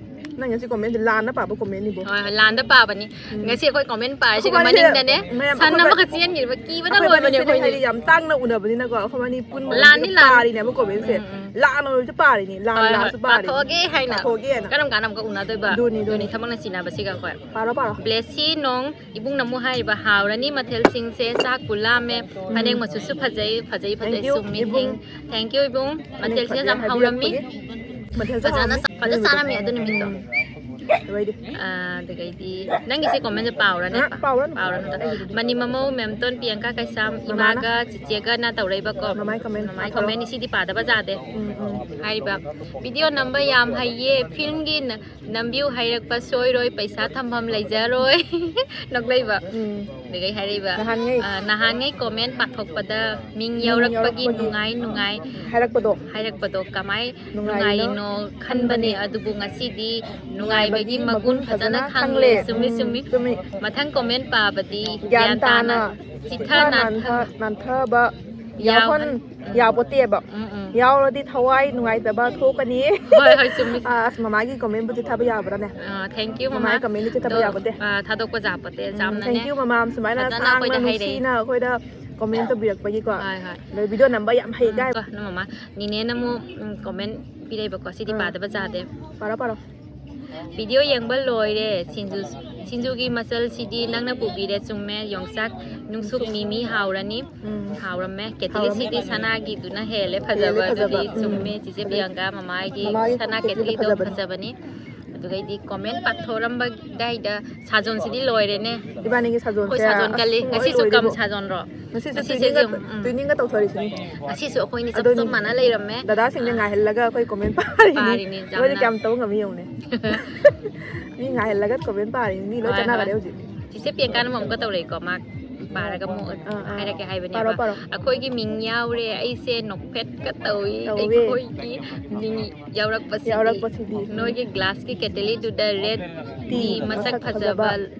ꯅꯪ ꯉꯁꯤ comment ꯁꯦ ꯂꯥꯟꯅ ꯄꯥꯕ comment ꯅꯤꯕꯣ꯫ ꯍꯣꯏ ꯍꯣꯏ, ꯂꯥꯟꯗ ꯄꯥꯕꯅꯤ꯫ ꯎꯝ꯫ ꯉꯁꯤ ꯑꯩꯈꯣꯏ comment ꯄꯥꯔꯤꯁꯦ ꯑꯩꯈꯣꯏ ꯃꯅꯤꯡꯗꯅꯦ ꯃꯌꯥꯝ ꯁꯟ ꯑꯩꯈꯣꯏ ꯑꯃꯈꯛ ꯆꯦꯟꯈꯤꯕ ꯀꯤꯕꯅ ꯑꯩꯈꯣꯏ ꯂꯣꯏꯕꯅꯦ ꯃꯅꯤꯡꯁꯦ ꯑꯩꯈꯣꯏꯅꯤ꯫ ꯍꯥꯏꯗꯤ ꯌꯥꯝ ꯇꯥꯡꯅ ꯎꯅꯕꯅꯤꯅꯀꯣ ꯑꯩꯈꯣꯏ ꯃꯅꯤ ꯄꯨꯟꯕ ꯂꯥꯟꯅꯤ, ꯂꯥꯟꯅꯤ꯫ ꯄꯥꯔꯤꯅꯦꯕ comment ꯁꯦ꯫ ꯎꯝ, ꯎꯝ꯫ ꯂꯥꯟ ꯑꯣꯏꯔꯁꯨ ꯄꯥꯔꯤꯅꯤ꯫ ꯂꯥꯟ ꯍꯣꯏ, ꯍꯣꯏ꯫ ꯂꯥꯛꯑꯁꯨ ꯄꯥꯔꯤꯅꯤ꯫ ꯄꯥꯊꯣꯛꯑꯒꯦ ꯍꯥꯏꯅ꯫ ꯄꯥꯊꯣꯛꯑꯒꯦꯅ꯫ ꯀꯔꯝ ꯀꯥꯟꯗ ꯑꯃꯨꯛꯀ ꯎꯅꯗꯣꯏꯕ? ꯑꯗꯨꯅꯤ, ꯑꯗꯨꯅꯤ꯫ ꯑꯗꯨꯅꯤ ꯊꯕꯛꯅ ꯆꯤꯟꯅꯕꯁꯤꯒ ꯑꯩꯈꯣꯏ꯫ ꯄꯥꯔꯣ, ꯄꯥꯔꯣ꯫ ꯕ꯭ꯂꯦꯁꯤ ꯅꯣꯡ ꯏꯕꯨꯡꯅ ꯑꯃꯨꯛ ꯍꯥꯏꯔꯤꯕ, "ꯍꯥꯎꯔꯅꯤ ꯃꯊꯦꯜꯁꯤꯡꯁꯦ, ꯆꯥꯛꯄꯨ ꯂꯥꯝꯃꯦ, ꯐꯅꯦꯛ ꯃꯆꯨꯁꯨ ꯐꯖꯩ, ꯐꯖꯩ, ꯐꯖꯩ, Thank you, ꯆꯨꯝꯃꯤ, ꯏꯕꯨꯡ꯫ thank-, thank you ꯏꯕꯨꯡ, ꯐꯅꯦꯛ ꯃꯊꯦꯜꯁꯤꯅ ꯐꯖꯩ ꯌꯥꯝ ꯍꯥꯎꯔꯝꯃꯤ"꯫ ꯍꯥꯏꯕꯤꯔꯛꯄꯒꯤ꯫ ꯃꯊꯦꯜꯁꯨ ꯐꯖꯅ ꯍꯥꯎꯔꯝꯃꯤ꯫ ꯐꯖꯅ ꯆꯥꯔꯝꯃꯤ ꯑꯗꯨ ꯅꯨꯃꯤꯠꯇꯣ꯫ ꯎꯝ꯫ ꯑꯗꯨꯒꯩꯗꯤ꯫ ꯑꯥ, ꯑꯗꯨꯗꯒꯤꯗꯤ ꯅꯪꯒꯤꯁꯦ comment ꯁꯦ ꯄꯥꯎꯔꯅꯦ? ꯑ, ꯄꯥꯎꯔꯅꯨ꯫ ꯄꯥꯎꯔꯅꯨ꯫ ꯃꯅꯤ ꯃꯃꯧ ꯃꯦꯝꯇꯣꯟ ꯄꯤꯌꯪꯀꯥ ꯀꯩꯁꯥꯝ ꯃꯃꯥꯅ꯫ ꯏꯃꯥꯒ ꯆꯤꯆꯦꯒꯅ ꯇꯧꯔꯛꯏꯕꯀꯣ꯫ ꯃꯃꯥꯏ comment ꯃꯃꯥꯏ ꯄꯥꯊꯣꯔꯛꯑꯣ꯫ comment ꯁꯤꯗꯤ ꯄꯥꯗꯕ ꯌꯥꯗꯦ꯫ ꯎꯝ, ꯎꯝ꯫ ꯍꯥꯏꯔꯤꯕ, "video ꯅꯝꯕ ꯌꯥꯝ ꯍꯩꯌꯦ, film ꯒꯤ ꯅ-, ꯅꯝꯕꯤꯌꯨ ꯍꯥꯏꯔꯛꯄ ꯁꯣꯏꯔꯣꯏ, ꯄꯩꯁꯥ ꯊꯝꯐꯝ ꯂꯩꯖꯔꯣꯏ"꯫ ꯅꯣꯛꯂꯛꯏꯕ꯫ ꯎꯝ꯫ ꯑꯗꯨꯒꯩ ꯍꯥꯏꯔꯛꯏꯕ, ꯅꯍꯥꯟꯉꯩ꯫ ꯑ, "ꯅꯍꯥꯟꯉꯩ comment ꯄꯥꯊꯣꯛꯄꯗ ꯃꯤꯡ ꯃꯤꯡ ꯌꯥꯎꯔꯛꯄꯒꯤ ꯌꯥꯎꯔꯛꯄꯒꯤ ꯅꯨꯡꯉꯥꯏ ꯅꯨꯡꯉꯥꯏ ꯍꯥꯏꯔꯛꯄꯗꯣ꯫ ꯍꯥꯏꯔꯛꯄꯗꯣ ꯀꯃꯥꯏ ꯅꯨꯡꯉꯥꯏꯔꯤꯅꯣ ꯅꯨꯡꯉꯥꯏꯔꯤꯅꯣ ꯈꯟꯕꯅꯦ, ꯈꯟꯕꯅꯦ꯫ ꯑꯗꯨꯕꯨ ꯉꯁꯤꯗꯤ ꯅꯨꯡꯉꯥꯏꯕꯒꯤ ꯃꯒꯨꯟ ꯐꯖꯅ ꯈꯪꯂꯦ"꯫ ꯈꯪꯂꯦ꯫ ꯆꯨꯝꯃꯤ, ꯎꯝ, ꯆꯨꯝꯃꯤ꯫ ꯆꯨꯝꯃꯤ꯫ ꯃꯊꯪ comment ꯄꯥꯕꯗꯤ ꯒ꯭ꯌꯥꯟ ꯇꯥꯅ ꯆꯤꯊ ꯅꯥꯟꯊ-, ꯅꯥꯟꯊ-, ꯅꯥꯟꯊꯕ ꯌꯥꯎꯍꯟ-, ꯌꯥꯎꯍꯟ-, ꯌꯥꯄꯣꯠꯇꯦꯕ꯫ ꯎꯝ, ꯎꯝ꯫ ꯌꯥꯎꯔꯗꯤ ꯊꯋꯥꯏ ꯅꯨꯡꯉꯥꯏꯇꯕ ꯊꯣꯛꯀꯅꯤ꯫ ꯍꯣꯏ, ꯍꯣꯏ, ꯆꯨꯝꯃꯤ꯫ ꯑꯁ, ꯃꯃꯥꯒꯤ comment ꯕꯨ ꯆꯤꯊꯕ ꯌꯥꯕ꯭ꯔꯥꯅꯦ? ꯑ, thank you, ꯃꯃꯥ꯫ ꯃꯃꯥꯒꯤ comment ꯗꯤ ꯆꯤꯊꯕ ꯑꯗꯣ, ꯌꯥꯄꯣꯠꯇꯦ꯫ ꯑ, ꯊꯥꯗꯣꯛꯄ ꯌꯥꯄꯣꯠꯇꯦ꯫ ꯎꯝ, ꯌꯥꯝꯅꯅꯦ thank you, ꯃꯃꯥ꯫ ꯁꯨꯃꯥꯏꯅ ꯐꯖꯅ ꯁꯥꯡꯅ ꯑꯩꯈꯣꯏꯗ ꯍꯥꯏꯔꯛꯑꯦ꯫ ꯅꯨꯡꯁꯤꯅ ꯑꯩꯈꯣꯏꯗ comment ꯇꯧꯕꯤꯔꯛꯄꯒꯤꯀꯣ꯫ ꯍꯣꯏ, ꯍꯣꯏ꯫ ꯑꯗꯣ video ꯅꯝꯕ ꯌꯥꯝ ꯍꯩ ꯀꯥꯏ꯫ ꯎꯝ, ꯀꯣ, ꯅꯣꯏ ꯃꯃꯥ꯫ ꯅꯤꯅꯦꯅ ꯑꯃꯨꯛ, ꯎꯝ, comment ꯄꯤꯔꯛꯏꯕꯀꯣ꯫ ꯁꯤꯗꯤ ꯎꯝ꯫ ꯄꯥꯗꯕ ꯌꯥꯗꯦ꯫ ꯄꯥꯔꯣ, ꯄꯥꯔꯣ꯫ "video ꯌꯦꯡꯕ ꯂꯣꯏꯔꯦ꯫ ꯁꯤꯡꯖꯨ, ꯁꯤꯡꯖꯨꯒꯤ ꯃꯆꯜꯁꯤꯗꯤ ꯅꯪꯅ ꯄꯨꯕꯤꯔꯦ꯫ ꯆꯨꯝꯃꯦ꯫ ꯌꯣꯡꯆꯥꯛ ꯅꯨꯡꯁꯨꯛ ꯃꯤꯃꯤ ꯍꯥꯎꯔꯅꯤ"꯫ ꯎꯝ꯫ ꯍꯥꯎꯔꯝꯃꯦ꯫ ꯀꯦꯇꯂꯤꯁꯤꯗꯤ ꯁꯅꯥꯒꯤꯗꯨꯅ ꯍꯦꯜꯂꯦ ꯐꯖꯕ꯫ ꯍꯦꯜꯂꯦ ꯐꯖꯕ꯫ ꯑꯗꯨꯗꯤ ꯎꯝ꯫ ꯆꯨꯝꯃꯦ꯫ ꯆꯤꯆꯦ ꯄꯤꯌꯥꯡꯀꯥ ꯃꯃꯥꯒꯤ ꯃꯃꯥꯒꯤ ꯁꯅꯥ ꯀꯦꯇꯂꯤꯗꯣ ꯀꯦꯇꯂꯤꯗꯣ ꯐꯖꯕꯅꯦ꯫ ꯐꯖꯕꯅꯤ꯫ ꯑꯗꯨꯗꯩꯗꯤ comment ꯄꯥꯊꯣꯛꯔꯝꯕꯗꯥꯏꯗ ꯁꯥꯖꯣꯟꯁꯤꯗꯤ ꯂꯣꯏꯔꯦꯅꯦ꯫ ꯏꯕꯥꯅꯤꯒꯤ ꯁꯥꯖꯣꯟꯁꯦ ꯑꯩꯈꯣꯏ ꯁꯥꯖꯣꯟ ꯑꯁ, ꯀꯜꯂꯤ꯫ ꯁꯨꯡꯂꯣꯏ ꯉꯁꯤꯁꯨ ꯂꯣꯏꯔꯦꯕꯣ꯫ ꯀꯝ ꯁꯥꯖꯣꯟꯔꯣ? ꯉꯁꯤꯁꯨ ꯉꯁꯤꯁꯦ ꯇ꯭ꯋꯤꯅꯤꯡꯒ ꯌꯦꯡꯉꯨ꯫ ꯎꯝ꯫ ꯇ꯭ꯋꯤꯅꯤꯡꯒ ꯇꯧꯊꯔꯤꯁꯤꯅꯤ꯫ ꯉꯁꯤꯁꯨ ꯑꯩꯈꯣꯏꯅꯤ ꯆꯞ ꯑꯗꯨꯅꯤ꯫ ꯆꯞ ꯃꯥꯟꯅ ꯂꯩꯔꯝꯃꯦ꯫ ꯗꯗꯥꯁꯤꯡꯁꯦ ꯑꯥ꯫ ꯉꯥꯏꯍꯜꯂꯒ ꯑꯩꯈꯣꯏ comment ꯄꯥꯔꯤꯅꯤ꯫ ꯄꯥꯔꯤꯅꯤ, ꯃꯣꯏꯗꯤ ꯌꯥꯝꯅ꯫ ꯀꯌꯥꯝ ꯇꯧ ꯉꯝꯃꯤ ꯌꯦꯡꯉꯨꯅꯦ꯫ ꯃꯤ ꯉꯥꯏꯍꯜꯂꯒ comment ꯄꯥꯔꯤꯅꯤ꯫ ꯃꯤ ꯂꯣꯏ ꯍꯣꯏ, ꯆꯠꯅꯈ꯭ꯔꯦ ꯍꯣꯏ꯫ ꯍꯧꯖꯤꯛ꯫ ꯆꯤꯆꯦ ꯄꯤꯌꯥꯡꯀꯥꯅ ꯑꯃꯨꯛꯀ ꯇꯧꯔꯛꯏꯀꯣ, ꯃꯥ꯫ ꯄꯥꯔꯒ ꯑꯃꯨꯛ ꯑꯥ, ꯑꯥ꯫ ꯍꯥꯏꯔꯛꯀꯦ ꯄꯥꯔꯣ, ꯍꯥꯏꯕꯅꯦꯕ꯫ ꯄꯥꯔꯣ꯫ ꯑꯩꯈꯣꯏꯒꯤ ꯃꯤꯡ ꯌꯥꯎꯔꯦ, ꯑꯩꯁꯦ ꯅꯣꯛꯐꯦꯠꯀ ꯇꯧꯏ꯫ ꯇꯧꯋꯦ꯫ ꯑꯩꯈꯣꯏꯒꯤ ꯃꯤꯡ ꯌꯥꯎꯔꯛꯄꯁꯤꯗꯤ ꯌꯥꯎꯔꯛꯄꯁꯤꯗꯤ꯫ ꯅꯣꯏꯒꯤ ꯒ꯭ꯂꯥꯁꯀꯤ ꯀꯦꯇꯂꯤꯗꯨꯗ ꯔꯦꯗ ꯇꯤ ꯇꯤ ꯃꯁꯛ ꯃꯁꯛ ꯐꯖꯕ ꯐꯖꯕ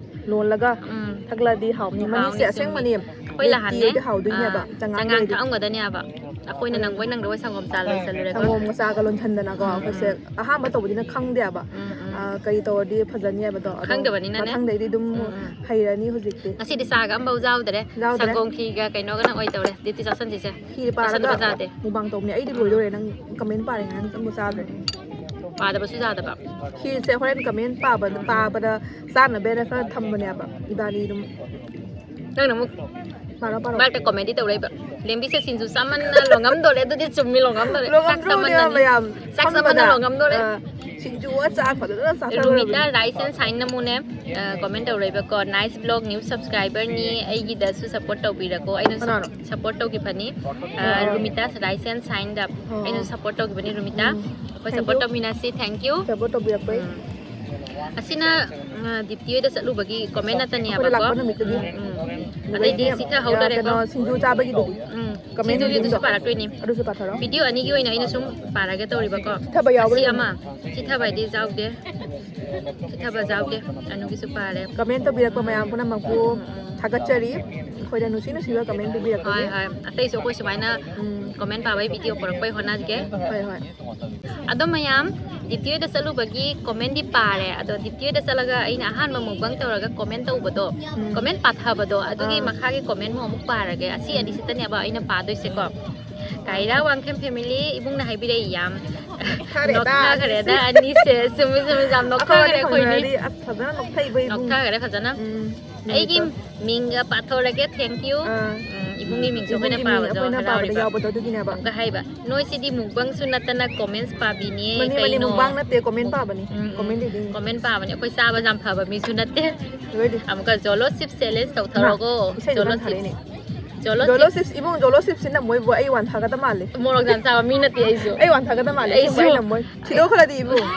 ꯂꯣꯜꯂꯒ ꯎꯝ꯫ ꯊꯛꯂꯗꯤ ꯍꯥꯎꯅꯤ꯫ ꯃꯅꯤꯁꯦ ꯍꯥꯎꯅꯤ, ꯆꯨꯝꯃꯤ꯫ ꯑꯁꯦꯡꯕꯅꯤ꯫ ꯑꯩꯈꯣꯏ ꯂꯥꯛꯍꯟꯅꯦ꯫ ꯇꯤꯗꯤ ꯍꯥꯎꯗꯣꯏꯅꯦꯕ꯫ ꯑꯥ, ꯆꯉꯥꯡ ꯆꯉꯥꯡ ꯑꯣꯏꯔꯗꯤ꯫ ꯊꯛꯑꯝꯒꯗꯅꯦꯕ꯫ ꯑꯩꯈꯣꯏꯅ ꯅꯪꯕꯣꯏ ꯅꯪꯗꯕꯣꯏ ꯁꯪꯒꯣꯝ ꯆꯥ ꯂꯣꯟꯁꯜꯂꯨꯔꯦꯀꯣ꯫ ꯁꯪꯒꯣꯝꯒ ꯆꯥꯒ ꯂꯣꯟꯁꯟꯗꯅꯀꯣ ꯎꯝ, ꯑꯩꯈꯣꯏꯁꯦ ꯑꯍꯥꯟꯕ ꯇꯧꯕꯅꯤꯅ ꯈꯪꯗꯦꯕ꯫ ꯎꯝ, ꯎꯝ꯫ ꯑꯥ, ꯀꯔꯤ ꯇꯧꯔꯗꯤ ꯐꯖꯅꯤ ꯍꯥꯏꯕꯗꯣ꯫ ꯑꯗꯣ ꯈꯪꯗꯕꯅꯤꯅꯅꯦ꯫ ꯃꯊꯪꯗꯩꯗꯤ ꯑꯗꯨꯝ ꯎꯝ, ꯎꯝ꯫ ꯍꯩꯔꯅꯤ ꯍꯧꯖꯤꯛꯇꯤ꯫ ꯉꯁꯤꯗꯤ ꯆꯥꯒ ꯑꯝꯐꯥꯎ ꯌꯥꯎꯗ꯭ꯔꯦ꯫ ꯌꯥꯎꯗ꯭ꯔꯦ꯫ ꯁꯪꯒꯣꯝ ꯈꯤꯔꯒ ꯀꯩꯅꯣꯒꯅ ꯑꯣꯏ ꯇꯧꯔꯦ꯫ ꯗꯤꯞꯇꯤ ꯆꯥꯁꯟꯁꯤꯁꯦ꯫ ꯈꯤꯔ ꯄꯥꯔꯒ ꯆꯥꯁꯟꯕ ꯆꯥꯗꯦ꯫ ꯃꯨꯛꯕꯥꯡ ꯇꯧꯕꯅꯦ꯫ ꯑꯩꯗꯤ ꯂꯣꯏꯗꯣꯔꯦ꯫ ꯅꯪ ꯀꯃꯦꯟ ꯄꯥꯔꯤꯉꯩ ꯅꯪ ꯑꯃꯨꯛ ꯆꯥꯗ꯭ꯔꯦ꯫ ꯄꯥꯗꯕꯁꯨ ꯌꯥꯗꯕ꯫ ꯈꯤꯔꯁꯦ ꯍꯣꯔꯦꯟ ꯀꯃꯦꯟ ꯄꯥꯕꯗ ꯄꯥꯕꯗ ꯆꯥꯅꯕꯅ ꯈꯔ ꯊꯝꯕꯅꯦꯕ꯫ ꯏꯕꯥꯅꯤ ꯑꯗꯨꯝ ꯅꯪꯅ ꯑꯃꯨꯛ ꯄꯥꯔꯣ ꯄꯥꯔꯣ꯫ ꯃꯔꯛꯇ ꯀꯣꯃꯦꯟꯗꯤ ꯇꯧꯔꯛꯏꯕ꯫ ꯂꯦꯝꯕꯤꯁꯦ ꯁꯤꯡꯖꯨ ꯆꯥꯃꯟꯅ ꯂꯣꯡꯉꯝꯗꯣꯔꯦ꯫ ꯑꯗꯨꯗꯤ ꯆꯨꯝꯃꯤ, ꯂꯣꯡꯉꯝꯗꯣꯔꯦ꯫ ꯆꯥꯛ ꯂꯣꯡꯉꯝꯗ꯭ꯔꯣꯅꯦ ꯆꯥꯃꯟꯅꯅꯤ꯫ ꯃꯌꯥꯝ ꯆꯥꯛ ꯆꯥꯃꯟꯅ ꯈꯪꯕꯗ꯫ ꯂꯣꯡꯉꯝꯗꯣꯔꯦ꯫ ꯑꯥ, ꯁꯤꯡꯖꯨ ꯑꯆꯥ ꯐꯖꯅ ꯔꯨꯃꯤꯇꯥ ꯆꯥꯊꯔꯨꯔꯕꯅꯤ꯫ rise and shine ꯅꯃꯨꯅꯦ ꯀꯣꯃꯦꯟ ꯇꯧꯔꯛꯏꯕꯀꯣ꯫ Nice vlog, new subscriber ꯅꯤ꯫ ꯑꯩꯒꯤꯗꯁꯨ support ꯇꯧꯕꯤꯔꯀꯣ꯫ ꯑꯩꯅ ꯀꯅꯥꯅꯣ? Support ꯇꯧꯈꯤꯕꯅꯤ꯫ ꯑꯥ, ꯑꯥ꯫ ꯔꯨꯃꯤꯇꯥ rise and shine ꯗ ꯑꯥ, ꯑꯩꯅ ꯑꯥ꯫ Support ꯇꯧꯈꯤꯕꯅꯤ ꯔꯨꯃꯤꯇꯥ꯫ ꯎꯝ. ꯑꯩꯈꯣꯏ Thank Support you. ꯇꯧꯃꯤꯟꯅꯁꯤ꯫ Thank you꯫ Support ꯇꯧꯕꯤꯔꯛꯄꯩ꯫ ꯎꯝ꯫ ꯑꯁꯤꯅ ꯑ, ꯗꯤꯞꯇꯤ ꯍꯣꯏꯗ ꯆꯠꯂꯨꯕꯒꯤ ꯀꯣꯃꯦꯟ ꯑꯩꯈꯣꯏꯅ ꯅꯠꯇꯅꯦꯕꯀꯣ꯫ ꯂꯥꯛꯄ ꯅꯨꯃꯤꯠꯇꯨꯒꯤ꯫ ꯎꯝ, ꯎꯝ꯫ ꯑꯗꯨꯒ ꯑꯗꯩꯗꯤ ꯏꯆꯦ, ꯁꯤ ꯊꯛꯍꯧꯗꯔꯦꯀꯣ꯫ ꯀꯩꯅꯣ, ꯁꯤꯡꯖꯨ ꯆꯥꯕꯒꯤꯗꯨꯗꯤ꯫ ꯎꯝ꯫ ꯀꯃꯦꯟ ꯁꯤꯡꯖꯨꯒꯤꯗꯨꯁꯨ ꯅꯨꯃꯤꯠꯇꯣ꯫ ꯄꯥꯔꯛꯇꯣꯏꯅꯤ꯫ ꯑꯗꯨꯁꯨ ꯄꯥꯊꯔꯣ꯫ ꯚꯤꯗꯤꯑꯣ ꯑꯅꯤꯒꯤ ꯑꯣꯏꯅ ꯑꯩꯅ ꯁꯨꯝ ꯄꯥꯔꯒꯦ ꯇꯧꯔꯤꯕꯀꯣ꯫ ꯁꯤꯊꯕ ꯌꯥꯎꯕ꯭ꯔꯥ ꯑꯁꯤ ꯌꯦꯡꯉꯣ꯫ ꯑꯃ꯫ ꯁꯤꯊꯕ ꯍꯥꯏꯗꯤ ꯌꯥꯎꯗꯦ꯫ ꯁꯤꯊꯕ ꯌꯥꯎꯗꯦ꯫ ꯑꯅꯨꯒꯤꯁꯨ ꯄꯥꯔꯦ꯫ ꯀꯃꯦꯟ ꯇꯧꯕꯤꯔꯛꯄ ꯃꯌꯥꯝ ꯄꯨꯝꯅꯃꯛꯄꯨ ꯎꯝ, ꯎꯝ꯫ ꯊꯥꯒꯠꯆꯔꯤ꯫ ꯑꯩꯈꯣꯏꯗ ꯅꯨꯡꯁꯤ ꯅꯨꯡꯁꯤꯕ ꯀꯃꯦꯟ ꯍꯣꯏ, ꯄꯤꯕꯤꯔꯛꯄꯒꯤ꯫ ꯍꯣꯏ꯫ ꯑꯇꯩꯁꯨ ꯑꯩꯈꯣꯏ ꯁꯨꯃꯥꯏꯅ ꯎꯝ꯫ ꯀꯃꯦꯟ ꯄꯥꯕꯒꯤ ꯚꯤꯗꯤꯑꯣ ꯄꯨꯔꯛꯄꯩ ꯍꯣꯠꯅꯒꯦ꯫ ꯍꯣꯏ, ꯍꯣꯏ꯫ ꯑꯗꯣ ꯃꯌꯥꯝ, ꯗꯤꯞꯇꯤ ꯍꯣꯏꯗ ꯆꯠꯂꯨꯕꯒꯤ ꯀꯃꯦꯟꯗꯤ ꯄꯥꯔꯦ꯫ ꯑꯗꯣ ꯗꯤꯞꯇꯤ ꯍꯣꯏꯗ ꯆꯠꯂꯒ ꯑꯩꯅ ꯑꯍꯥꯟꯕ ꯃꯨꯛꯕꯥꯡ ꯇꯧꯔꯒ ꯀꯃꯦꯟ ꯇꯧꯕꯗꯣ, ꯎꯝ꯫ ꯀꯃꯦꯟ ꯄꯥꯊꯕꯗꯣ, ꯑꯗꯨꯒꯤ ꯑꯥ꯫ ꯃꯈꯥꯒꯤ ꯀꯃꯦꯟ ꯑꯃꯨꯛ ꯄꯥꯔꯒꯦ꯫ ꯑꯁꯤ ꯑꯅꯤꯁꯤꯇꯅꯦꯕ ꯑꯩꯅ ꯄꯥꯗꯣꯏꯁꯦꯀꯣ꯫ ꯀꯥꯏꯔꯥ ꯋꯥꯡꯈꯦꯝ family ꯏꯕꯨꯡꯅ ꯍꯥꯏꯕꯤꯔꯛꯏ ꯌꯥꯝ꯫ ꯅꯣꯛꯊꯔꯦꯗ ꯅꯣꯛꯊꯈ꯭ꯔꯦꯗ ꯑꯅꯤꯁꯦ꯫ ꯑꯅꯤꯁꯦ꯫ ꯆꯨꯝꯃꯤ, ꯆꯨꯝꯃꯤ, ꯌꯥꯝ ꯅꯣꯛꯊꯈ꯭ꯔꯦ ꯑꯩꯈꯣꯏ ꯑꯩꯈꯣꯏꯅꯤ꯫ ꯐꯪꯅꯔꯗꯤ ꯑꯁ ꯐꯖꯅ ꯅꯣꯛꯊꯩꯕ ꯏꯕꯨꯡ꯫ ꯅꯣꯛꯊꯈ꯭ꯔꯦ ꯐꯖꯅ꯫ ꯎꯝ꯫ ꯑꯩꯒꯤ ꯃꯤꯡꯒ ꯄꯥꯊꯣꯔꯒꯦ, thank you꯫ ꯑꯥ꯫ ꯎꯝ, ꯏꯕꯨꯡꯒꯤ ꯃꯤꯡꯁꯨ ꯏꯕꯨꯡꯒꯤ ꯑꯩꯈꯣꯏꯅ ꯃꯤꯡ ꯄꯥꯕꯗꯣ ꯑꯩꯈꯣꯏꯅ ꯄꯥꯕꯗ ꯍꯔꯥꯎꯔꯤꯕ꯫ ꯌꯥꯎꯕꯗꯣ ꯑꯗꯨꯒꯤꯅꯦꯕ꯫ ꯑꯃꯨꯛꯀ ꯍꯥꯏꯕ, ꯅꯣꯏꯁꯤꯗꯤ ꯃꯨꯛꯕꯥꯡꯁꯨ ꯅꯠꯇꯅ comments ꯄꯥꯕꯤꯅꯦ ꯃꯅꯤ, ꯃꯅꯤ, ꯀꯩꯅꯣ? ꯃꯨꯛꯕꯥꯡ ꯅꯠꯇꯦ, comment ꯄꯥꯕꯅꯤ꯫ ꯎꯝ, ꯎꯝ꯫ Comment reading꯫ Comment ꯄꯥꯕꯅꯦ, ꯑꯩꯈꯣꯏ ꯆꯥꯕ ꯌꯥꯝ ꯐꯕ ꯃꯤꯁꯨ ꯅꯠꯇꯦ꯫ ꯂꯣꯏꯗꯦ꯫ ꯑꯃꯨꯛꯀ ꯖꯣꯂꯣ ꯆꯤꯞ challenge ꯇꯧꯊꯔꯣꯀꯣ꯫ ꯏꯁꯩ ꯖꯣꯂꯣ ꯀꯟꯅ ꯊꯥꯔꯛꯏꯅꯦ꯫ Chips. Jolo Jolo chips. Chips, ꯏꯕꯨꯡ, Jolo Chips ꯁꯤ ꯅꯝꯃꯣꯏꯕꯨ, ꯑꯩ ꯋꯥꯟꯊꯒꯗ ꯃꯥꯜꯂꯦ꯫ ꯃꯣꯔꯣꯛ ꯌꯥꯝ ꯆꯥꯕ ꯃꯤ ꯅꯠꯇꯦ ꯑꯩꯁꯨ꯫ ꯑꯩ ꯋꯥꯟꯊꯒꯗ ꯃꯥꯜꯂꯦ꯫ ꯑꯩꯁꯨ꯫ ꯑꯁꯦꯡꯕ ꯑꯩ ꯅꯝꯃꯣꯏ꯫ ꯊꯤꯗꯣꯛꯈ꯭ꯔꯗꯤ ꯏꯕꯨꯡ꯫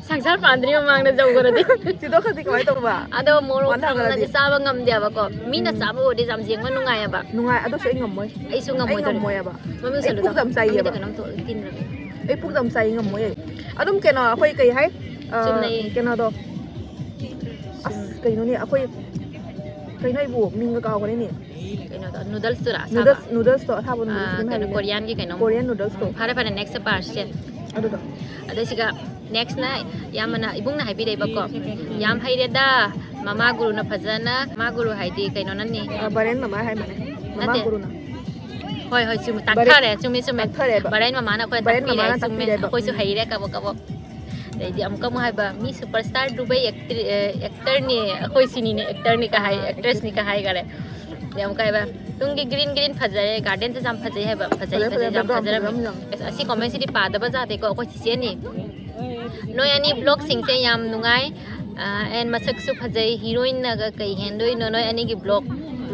ꯁꯪꯁꯥꯔ ꯄꯥꯟꯗ꯭ꯔꯤꯉꯩ ꯃꯃꯥꯡꯗ ꯖꯧꯈ꯭ꯔꯗꯤ꯫ ꯊꯤꯗꯣꯛꯈ꯭ꯔꯗꯤ ꯀꯃꯥꯏꯅ ꯇꯧꯕ? ꯑꯗꯣ ꯃꯣꯔꯣꯛ ꯋꯥꯟꯊꯈ꯭ꯔꯗꯤ꯫ ꯌꯥꯝꯅꯗꯤ ꯆꯥꯕ ꯉꯝꯗꯦꯕꯀꯣ꯫ ꯃꯤꯅ ꯎꯝ꯫ ꯆꯥꯕ ꯎꯔꯗꯤ ꯌꯥꯝ ꯌꯦꯡꯕ ꯅꯨꯡꯉꯥꯏꯌꯦꯕ꯫ ꯅꯨꯡꯉꯥꯏ, ꯑꯗꯨꯁꯨ ꯑꯩ ꯉꯝꯃꯣꯏ꯫ ꯑꯩꯁꯨ ꯑꯩ ꯉꯝꯃꯣꯏꯗꯣꯔꯤ꯫ ꯉꯝꯃꯣꯏꯕ꯫ ꯃꯃꯤꯡ ꯑꯩ ꯁꯟꯗꯣ ꯄꯨꯛ ꯌꯥꯝ ꯆꯥꯏꯌꯦꯕ꯫ ꯃꯃꯤꯡꯗ ꯀꯩꯅꯣꯝ ꯊꯣꯛꯑꯒ ꯇꯤꯟꯅꯕ꯫ ꯑꯩ ꯄꯨꯛ ꯌꯥꯝ ꯆꯥꯏ, ꯉꯝꯃꯣꯏ ꯑꯩ꯫ ꯑꯗꯨꯝ ꯀꯩꯅꯣ, ꯑꯩꯈꯣꯏ ꯀꯩ ꯍꯥꯏ? ꯑ, ꯆꯨꯝꯅꯩ꯫ ꯀꯩꯅꯣꯗꯣ꯫ ꯑꯁ, ꯀꯩꯅꯣꯅꯦ, ꯑꯩꯈꯣꯏ, ꯀꯩꯅꯣ ꯑꯩꯕꯨ ꯃꯤꯡꯒ ꯀꯥꯎꯈ꯭ꯔꯦꯅꯦ꯫ ꯀꯩꯅꯣꯗꯣ, noodles ꯇꯨꯔꯥ ꯑꯁꯥꯕ? Noodles, noodles ꯇꯣ ꯑꯁꯥꯕ noodles ꯑꯥ, ꯀꯩꯅꯣ ꯀꯩꯅꯣ, ꯍꯥꯏꯕꯅꯦ꯫ Korean ꯒꯤ ꯀꯩꯅꯣꯝ꯫ Korean noodles ꯇꯣ꯫ ꯎꯝ, ꯐꯔꯦ, ꯐꯔꯦ, next ꯆꯠꯄ ꯍꯧꯔꯁꯦ꯫ ꯑꯗꯨꯗꯣ꯫ ꯑꯗ ꯁꯤꯒ next ꯅ ꯌꯥꯝꯕꯅ, ꯏꯕꯨꯡꯅ ꯍꯥꯏꯕꯤꯔꯛꯏꯕꯀꯣ, "ꯌꯥꯝ ꯍꯩꯔꯦꯗ, ꯃꯃꯥ ꯒꯨꯔꯨꯅ ꯐꯖꯅ", ꯃꯃꯥ ꯒꯨꯔꯨ ꯍꯥꯏꯗꯤ ꯀꯩꯅꯣꯅꯅꯤ? ꯑ, ꯕꯔꯦꯟ ꯃꯃꯥ ꯍꯥꯏꯕꯅꯦ꯫ ꯃꯃꯥ ꯅꯠꯇꯦ꯫ ꯒꯨꯔꯨꯅ꯫ ꯍꯣꯏ, ꯍꯣꯏ, ꯆꯨꯝꯃꯤ, ꯕꯔꯦꯟ ꯇꯥꯛꯊꯔꯦ, ꯆꯨꯝꯃꯤ, ꯆꯨꯝꯃꯤ꯫ ꯇꯥꯛꯊꯔꯦꯕ꯫ ꯕꯔꯦꯟ ꯃꯃꯥꯅ ꯑꯩꯈꯣꯏ ꯕꯔꯦꯟ ꯇꯥꯛꯄꯤꯔꯦ, ꯃꯃꯥꯅ ꯆꯨꯝꯃꯤ꯫ ꯇꯥꯛꯄꯤꯔꯦꯕ꯫ ꯑꯩꯈꯣꯏꯁꯨ ꯎꯝ꯫ ꯍꯩꯔꯦ ꯀꯕꯛ ꯀꯕꯛ꯫ ꯑꯗꯩꯗꯤ ꯑꯃꯨꯛꯀ ꯑꯃꯨꯛ ꯍꯥꯏꯕ, "ꯃꯤꯁ superstar ꯗꯨꯕꯩ actor-, ꯑꯦ, actor ꯅꯦ, ꯑꯩꯈꯣꯏ ꯁꯤꯅꯤꯅꯦ, actor ꯅꯤ" ꯀ ꯍꯥꯏ, ꯑꯥ, actress ꯅꯤ ꯀ ꯍꯥꯏꯈꯔꯦ꯫ ꯑꯗꯩ ꯑꯃꯨꯛꯀ ꯍꯥꯏꯕ, "ꯇꯨꯡꯒꯤ green green ꯐꯖꯔꯦ, garden ꯁꯦ ꯌꯥꯝ ꯐꯖꯩ" ꯍꯥꯏꯕ, "ꯐꯖꯩ, ꯐꯖꯩ, ꯐꯖꯩ, ꯐꯖꯩ, ꯌꯥꯝ background ꯐꯖꯔꯝꯃꯤ"꯫ ꯐꯖꯔꯝꯃꯤ ꯌꯥꯝ꯫ ꯑꯁ, ꯑꯁꯤ comment ꯁꯤꯗꯤ ꯄꯥꯗꯕ ꯌꯥꯗꯦꯀꯣ, ꯑꯩꯈꯣꯏ ꯆꯤꯆꯦꯅꯤ꯫ ꯅꯣꯏ ꯑꯅꯤ vlog ꯁꯤꯡꯁꯦ ꯌꯥꯝ ꯅꯨꯡꯉꯥꯏ꯫ ꯑꯥ, and ꯃꯁꯛꯁꯨ ꯐꯖꯩ꯫ Heroine ꯅꯒ ꯀꯩ ꯍꯦꯟꯗꯣꯏꯅꯣ? ꯅꯣꯏ ꯑꯅꯤꯒꯤ vlog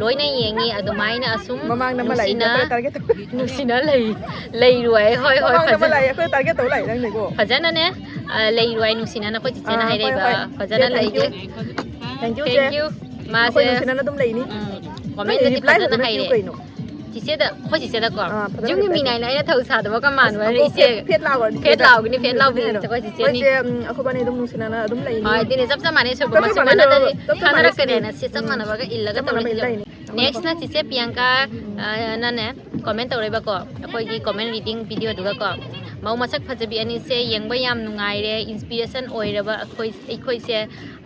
ꯂꯣꯏꯅ ꯌꯦꯡꯉꯤ꯫ ꯑꯗꯨꯃꯥꯏꯅ ꯑꯁꯨꯝ ꯃꯃꯥꯡꯗ ꯑꯃ ꯂꯥꯛꯏ, ꯅꯨꯡꯁꯤꯅ, ꯅꯝꯕꯔ target ꯇꯧ-, ꯅꯨꯡꯁꯤꯅ ꯂꯩ, ꯂꯩꯔꯨ ꯍꯥꯏ꯫ ꯍꯣꯏ, ꯍꯣꯏ, ꯃꯃꯥꯡꯗ ꯑꯃ ꯐꯖꯅ꯫ ꯂꯥꯛꯏ, ꯑꯩꯈꯣꯏ target ꯇꯧ ꯂꯥꯛꯏ ꯅꯪꯅꯦꯀꯣ꯫ ꯐꯖꯅꯅꯦ, ꯑ, ꯂꯩꯔꯨ ꯍꯥꯏ, ꯅꯨꯡꯁꯤꯅ ꯅꯈꯣꯏ ꯆꯤꯆꯦꯅ ꯑꯥ, ꯍꯣꯏ, ꯍꯥꯏꯔꯛꯏꯕ꯫ ꯍꯣꯏ꯫ ꯐꯖꯅ ꯆꯦ, thank ꯂꯩꯒꯦ꯫ you꯫ Thank you, ꯆꯦ꯫ Thank you꯫ ꯃꯥꯁꯦ ꯑꯩꯈꯣꯏ ꯅꯨꯡꯁꯤꯅꯅ ꯑꯗꯨꯝ ꯂꯩꯅꯤ꯫ ꯎꯝ, ꯅꯪ comment ꯇꯗꯤ reply ꯐꯖꯅ ꯐꯖꯅ ꯄꯤꯌꯨ ꯍꯩꯔꯦ꯫ ꯀꯩꯅꯣ꯫ ꯆꯤꯆꯦꯗ, ꯑꯩꯈꯣꯏ ꯆꯤꯆꯦꯗꯀꯣ꯫ ꯑꯥ, ꯐꯖꯅ ꯌꯨꯝꯒꯤ reply ꯃꯤ ꯄꯤꯌꯨ꯫ ꯅꯥꯏꯅ ꯑꯩꯅ ꯊꯧ ꯁꯥꯗꯕ ꯀ ꯃꯥꯟꯕ ꯑꯁ, ꯍꯥꯏꯔꯦ, ꯏꯆꯦ꯫ ꯐꯦꯠ ꯂꯥꯎꯔꯅꯤ, ꯐꯦꯠ ꯂꯥꯎꯒꯅꯤ, ꯐꯦꯠ ꯂꯥꯎꯒꯅꯤ꯫ ꯍꯥꯏꯔꯣ꯫ ꯑꯩꯈꯣꯏ ꯍꯣꯏ, ꯆꯤꯆꯦꯅꯤ꯫ ꯆꯦ, ꯎꯝ, ꯑꯩꯈꯣꯏꯕꯥꯅꯤ ꯑꯗꯨꯝ ꯅꯨꯡꯁꯤꯅꯅ ꯑꯗꯨꯝ ꯂꯩꯅꯤ꯫ ꯍꯣꯏ, ꯑꯗꯨꯅꯦ, ꯆꯞ ꯆꯞ ꯃꯥꯟꯅꯩ, ꯁꯣꯏꯕ ꯆꯞ ꯆꯞ ꯃꯁꯨ ꯃꯥꯟꯅꯩ, ꯃꯥꯟꯅꯗ꯭ꯔꯗꯤ ꯆꯞ ꯆꯞ ꯃꯥꯟꯅꯩ, ꯊꯥꯅꯔꯛꯀꯅꯦꯅ ꯆꯦ꯫ ꯁꯤ ꯆꯞ ꯎꯝ꯫ ꯃꯥꯟꯅꯕꯒ ꯏꯜꯂꯒ ꯆꯞ ꯃꯥꯟꯅꯕ ꯇꯧꯔꯤꯁꯦ꯫ ꯏꯜꯂꯛꯏꯅꯦ꯫ Next ꯅ ꯆꯤꯆꯦ ꯄꯤꯌꯥꯡꯀꯥ, ꯑ, ꯅꯅꯦ comment ꯇꯧꯔꯛꯏꯕꯀꯣ, ꯑꯩꯈꯣꯏꯒꯤ comment reading video ꯗꯨꯒꯀꯣ꯫ "ꯃꯧ ꯃꯁꯛ ꯐꯖꯕꯤ ꯑꯅꯤꯁꯦ ꯌꯦꯡꯕ ꯌꯥꯝ ꯅꯨꯡꯉꯥꯏꯔꯦ, inspiration ꯑꯣꯏꯔꯕ ꯑꯩꯈꯣꯏ, ꯑꯩꯈꯣꯏꯁꯦ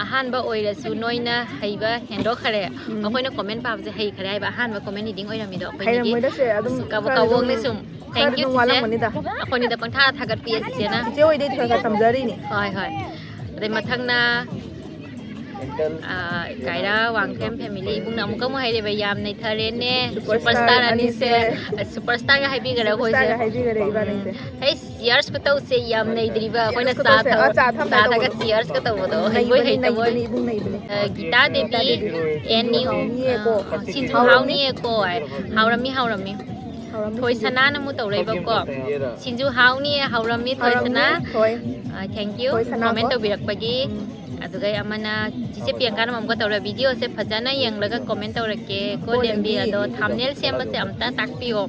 ꯑꯍꯥꯟꯕ ꯑꯣꯏꯔꯁꯨ ꯅꯣꯏꯅ ꯍꯩꯕ ꯍꯦꯟꯗꯣꯛꯈꯔꯦ"꯫ ꯎꯝ꯫ ꯑꯩꯈꯣꯏꯅ comment ꯄꯥꯕꯁꯦ ꯍꯩꯈꯔꯦ ꯍꯥꯏꯕ, ꯑꯍꯥꯟꯕ comment reading ꯑꯣꯏꯔꯝꯃꯤꯗꯣ ꯑꯩꯈꯣꯏꯅꯤꯒꯤ꯫ ꯍꯩꯔꯝꯃꯣꯏꯗ ꯆꯦ, ꯑꯗꯨꯝ ꯑꯁ, ꯀꯕꯣꯛ ꯈꯔꯗꯤ ꯀꯕꯣꯛꯅꯤ ꯑꯗꯨꯝ, ꯁꯨꯝ꯫ Thank ꯈꯔꯗꯤ you, ꯑꯗꯨꯝ ꯆꯤꯆꯦ꯫ ꯋꯥꯠꯂꯝꯒꯅꯤꯗ꯫ ꯑꯩꯈꯣꯏꯅꯤꯗ ꯄꯪꯊꯥ ꯊꯥꯒꯠꯄꯤꯌꯦ ꯆꯤꯆꯦꯅ꯫ ꯆꯤꯆꯦ ꯍꯣꯏꯗꯩꯗꯤ ꯈꯔ ꯈꯔ ꯇꯝꯖꯔꯤꯅꯦ꯫ ꯍꯣꯏ, ꯍꯣꯏ꯫ ꯑꯗꯩ ꯃꯊꯪꯅ, ꯑ, ꯀꯥꯏꯔꯥ ꯋꯥꯡꯈꯦꯝ family ꯏꯕꯨꯡꯅ ꯑꯃꯨꯛꯀ ꯑꯃꯨꯛ ꯍꯥꯏꯔꯦꯕ, "ꯌꯥꯝ ꯅꯩꯊꯔꯦꯅꯦ, Superstar superstar ꯑꯅꯤꯁꯦ"꯫ ꯑꯅꯤꯁꯦ꯫ ꯑ, superstar ꯒ ꯍꯥꯏꯕꯤꯈꯔꯦ ꯑꯩꯈꯣꯏꯁꯦ꯫ Superstar ꯒ ꯍꯥꯏꯕꯤꯈꯔꯦ ꯏꯕꯥꯅꯤꯁꯦ꯫ ꯎꯝ꯫ ꯍꯩꯁ, Cheers ꯈꯨꯇꯧꯁꯦ ꯌꯥꯝ ꯅꯩꯗ꯭ꯔꯤꯕ, ꯑꯩꯈꯣꯏꯅ ꯆꯥ ꯊꯛ- ꯑꯥ, ꯆꯥ ꯊꯛ- ꯆꯥ ꯊꯛꯑꯒ ꯇꯧꯕꯗꯣ꯫ Cheers ꯀ ꯇꯧꯕꯗꯣ ꯍꯩꯕꯣꯏ ꯅꯩꯕꯅꯤ, ꯍꯩꯇꯕꯣꯏ꯫ ꯅꯩꯕꯅꯤ, ꯏꯕꯨꯡ ꯅꯩꯕꯅꯤ꯫ ꯑ, ꯒꯤꯇꯥ ꯗꯦꯕꯤ, ꯒꯤꯇꯥ ꯗꯦꯕꯤ, ꯑꯦꯟ ꯌꯨ, ꯍꯥꯎꯅꯤꯌꯦꯀꯣ꯫ ꯑ, ꯁꯤꯡꯖꯨ ꯍꯥꯎꯔꯝꯅꯤ꯫ ꯍꯥꯎꯅꯤꯌꯦꯀꯣ ꯍꯥꯏ꯫ ꯍꯥꯎꯔꯝꯃꯤ, ꯍꯥꯎꯔꯝꯃꯤ꯫ ꯍꯥꯎꯔꯝꯅꯤ ꯊꯣꯏ ꯁꯤꯡꯖꯨ꯫ ꯁꯅꯥꯅ ꯑꯃꯨꯛ ꯇꯧꯔꯛꯏꯕꯀꯣ꯫ ꯁꯤꯡꯖꯨ ꯍꯥꯎꯅꯤꯌꯦ, ꯍꯥꯎꯔꯝꯃꯤ ꯊꯣꯏ ꯍꯥꯎꯔꯝꯅꯤ, ꯁꯅꯥ꯫ ꯊꯣꯏ꯫ ꯑ, thank you꯫ ꯊꯣꯏ ꯁꯅꯥ comment ꯀꯣ꯫ ꯇꯧꯕꯤꯔꯛꯄꯒꯤ꯫ ꯎꯝ꯫ ꯑꯗꯨꯒ ꯑꯃꯅ ꯆꯤꯆꯦ ꯄꯤꯌꯥꯡꯀꯥꯅ ꯑꯃꯨꯛꯀ ꯇꯧꯔꯦ, video ꯁꯦ ꯐꯖꯅ ꯌꯦꯡꯂꯒ comment ꯇꯧꯔꯛꯀꯦ ꯀꯣ ꯀꯣ ꯂꯦꯝꯕꯤ꯫ ꯂꯦꯝꯕꯤ꯫ ꯑꯗꯣ thumbnail ꯁꯦꯝꯕꯁꯦ ꯑꯝꯇ ꯇꯥꯛꯄꯤꯌꯣ꯫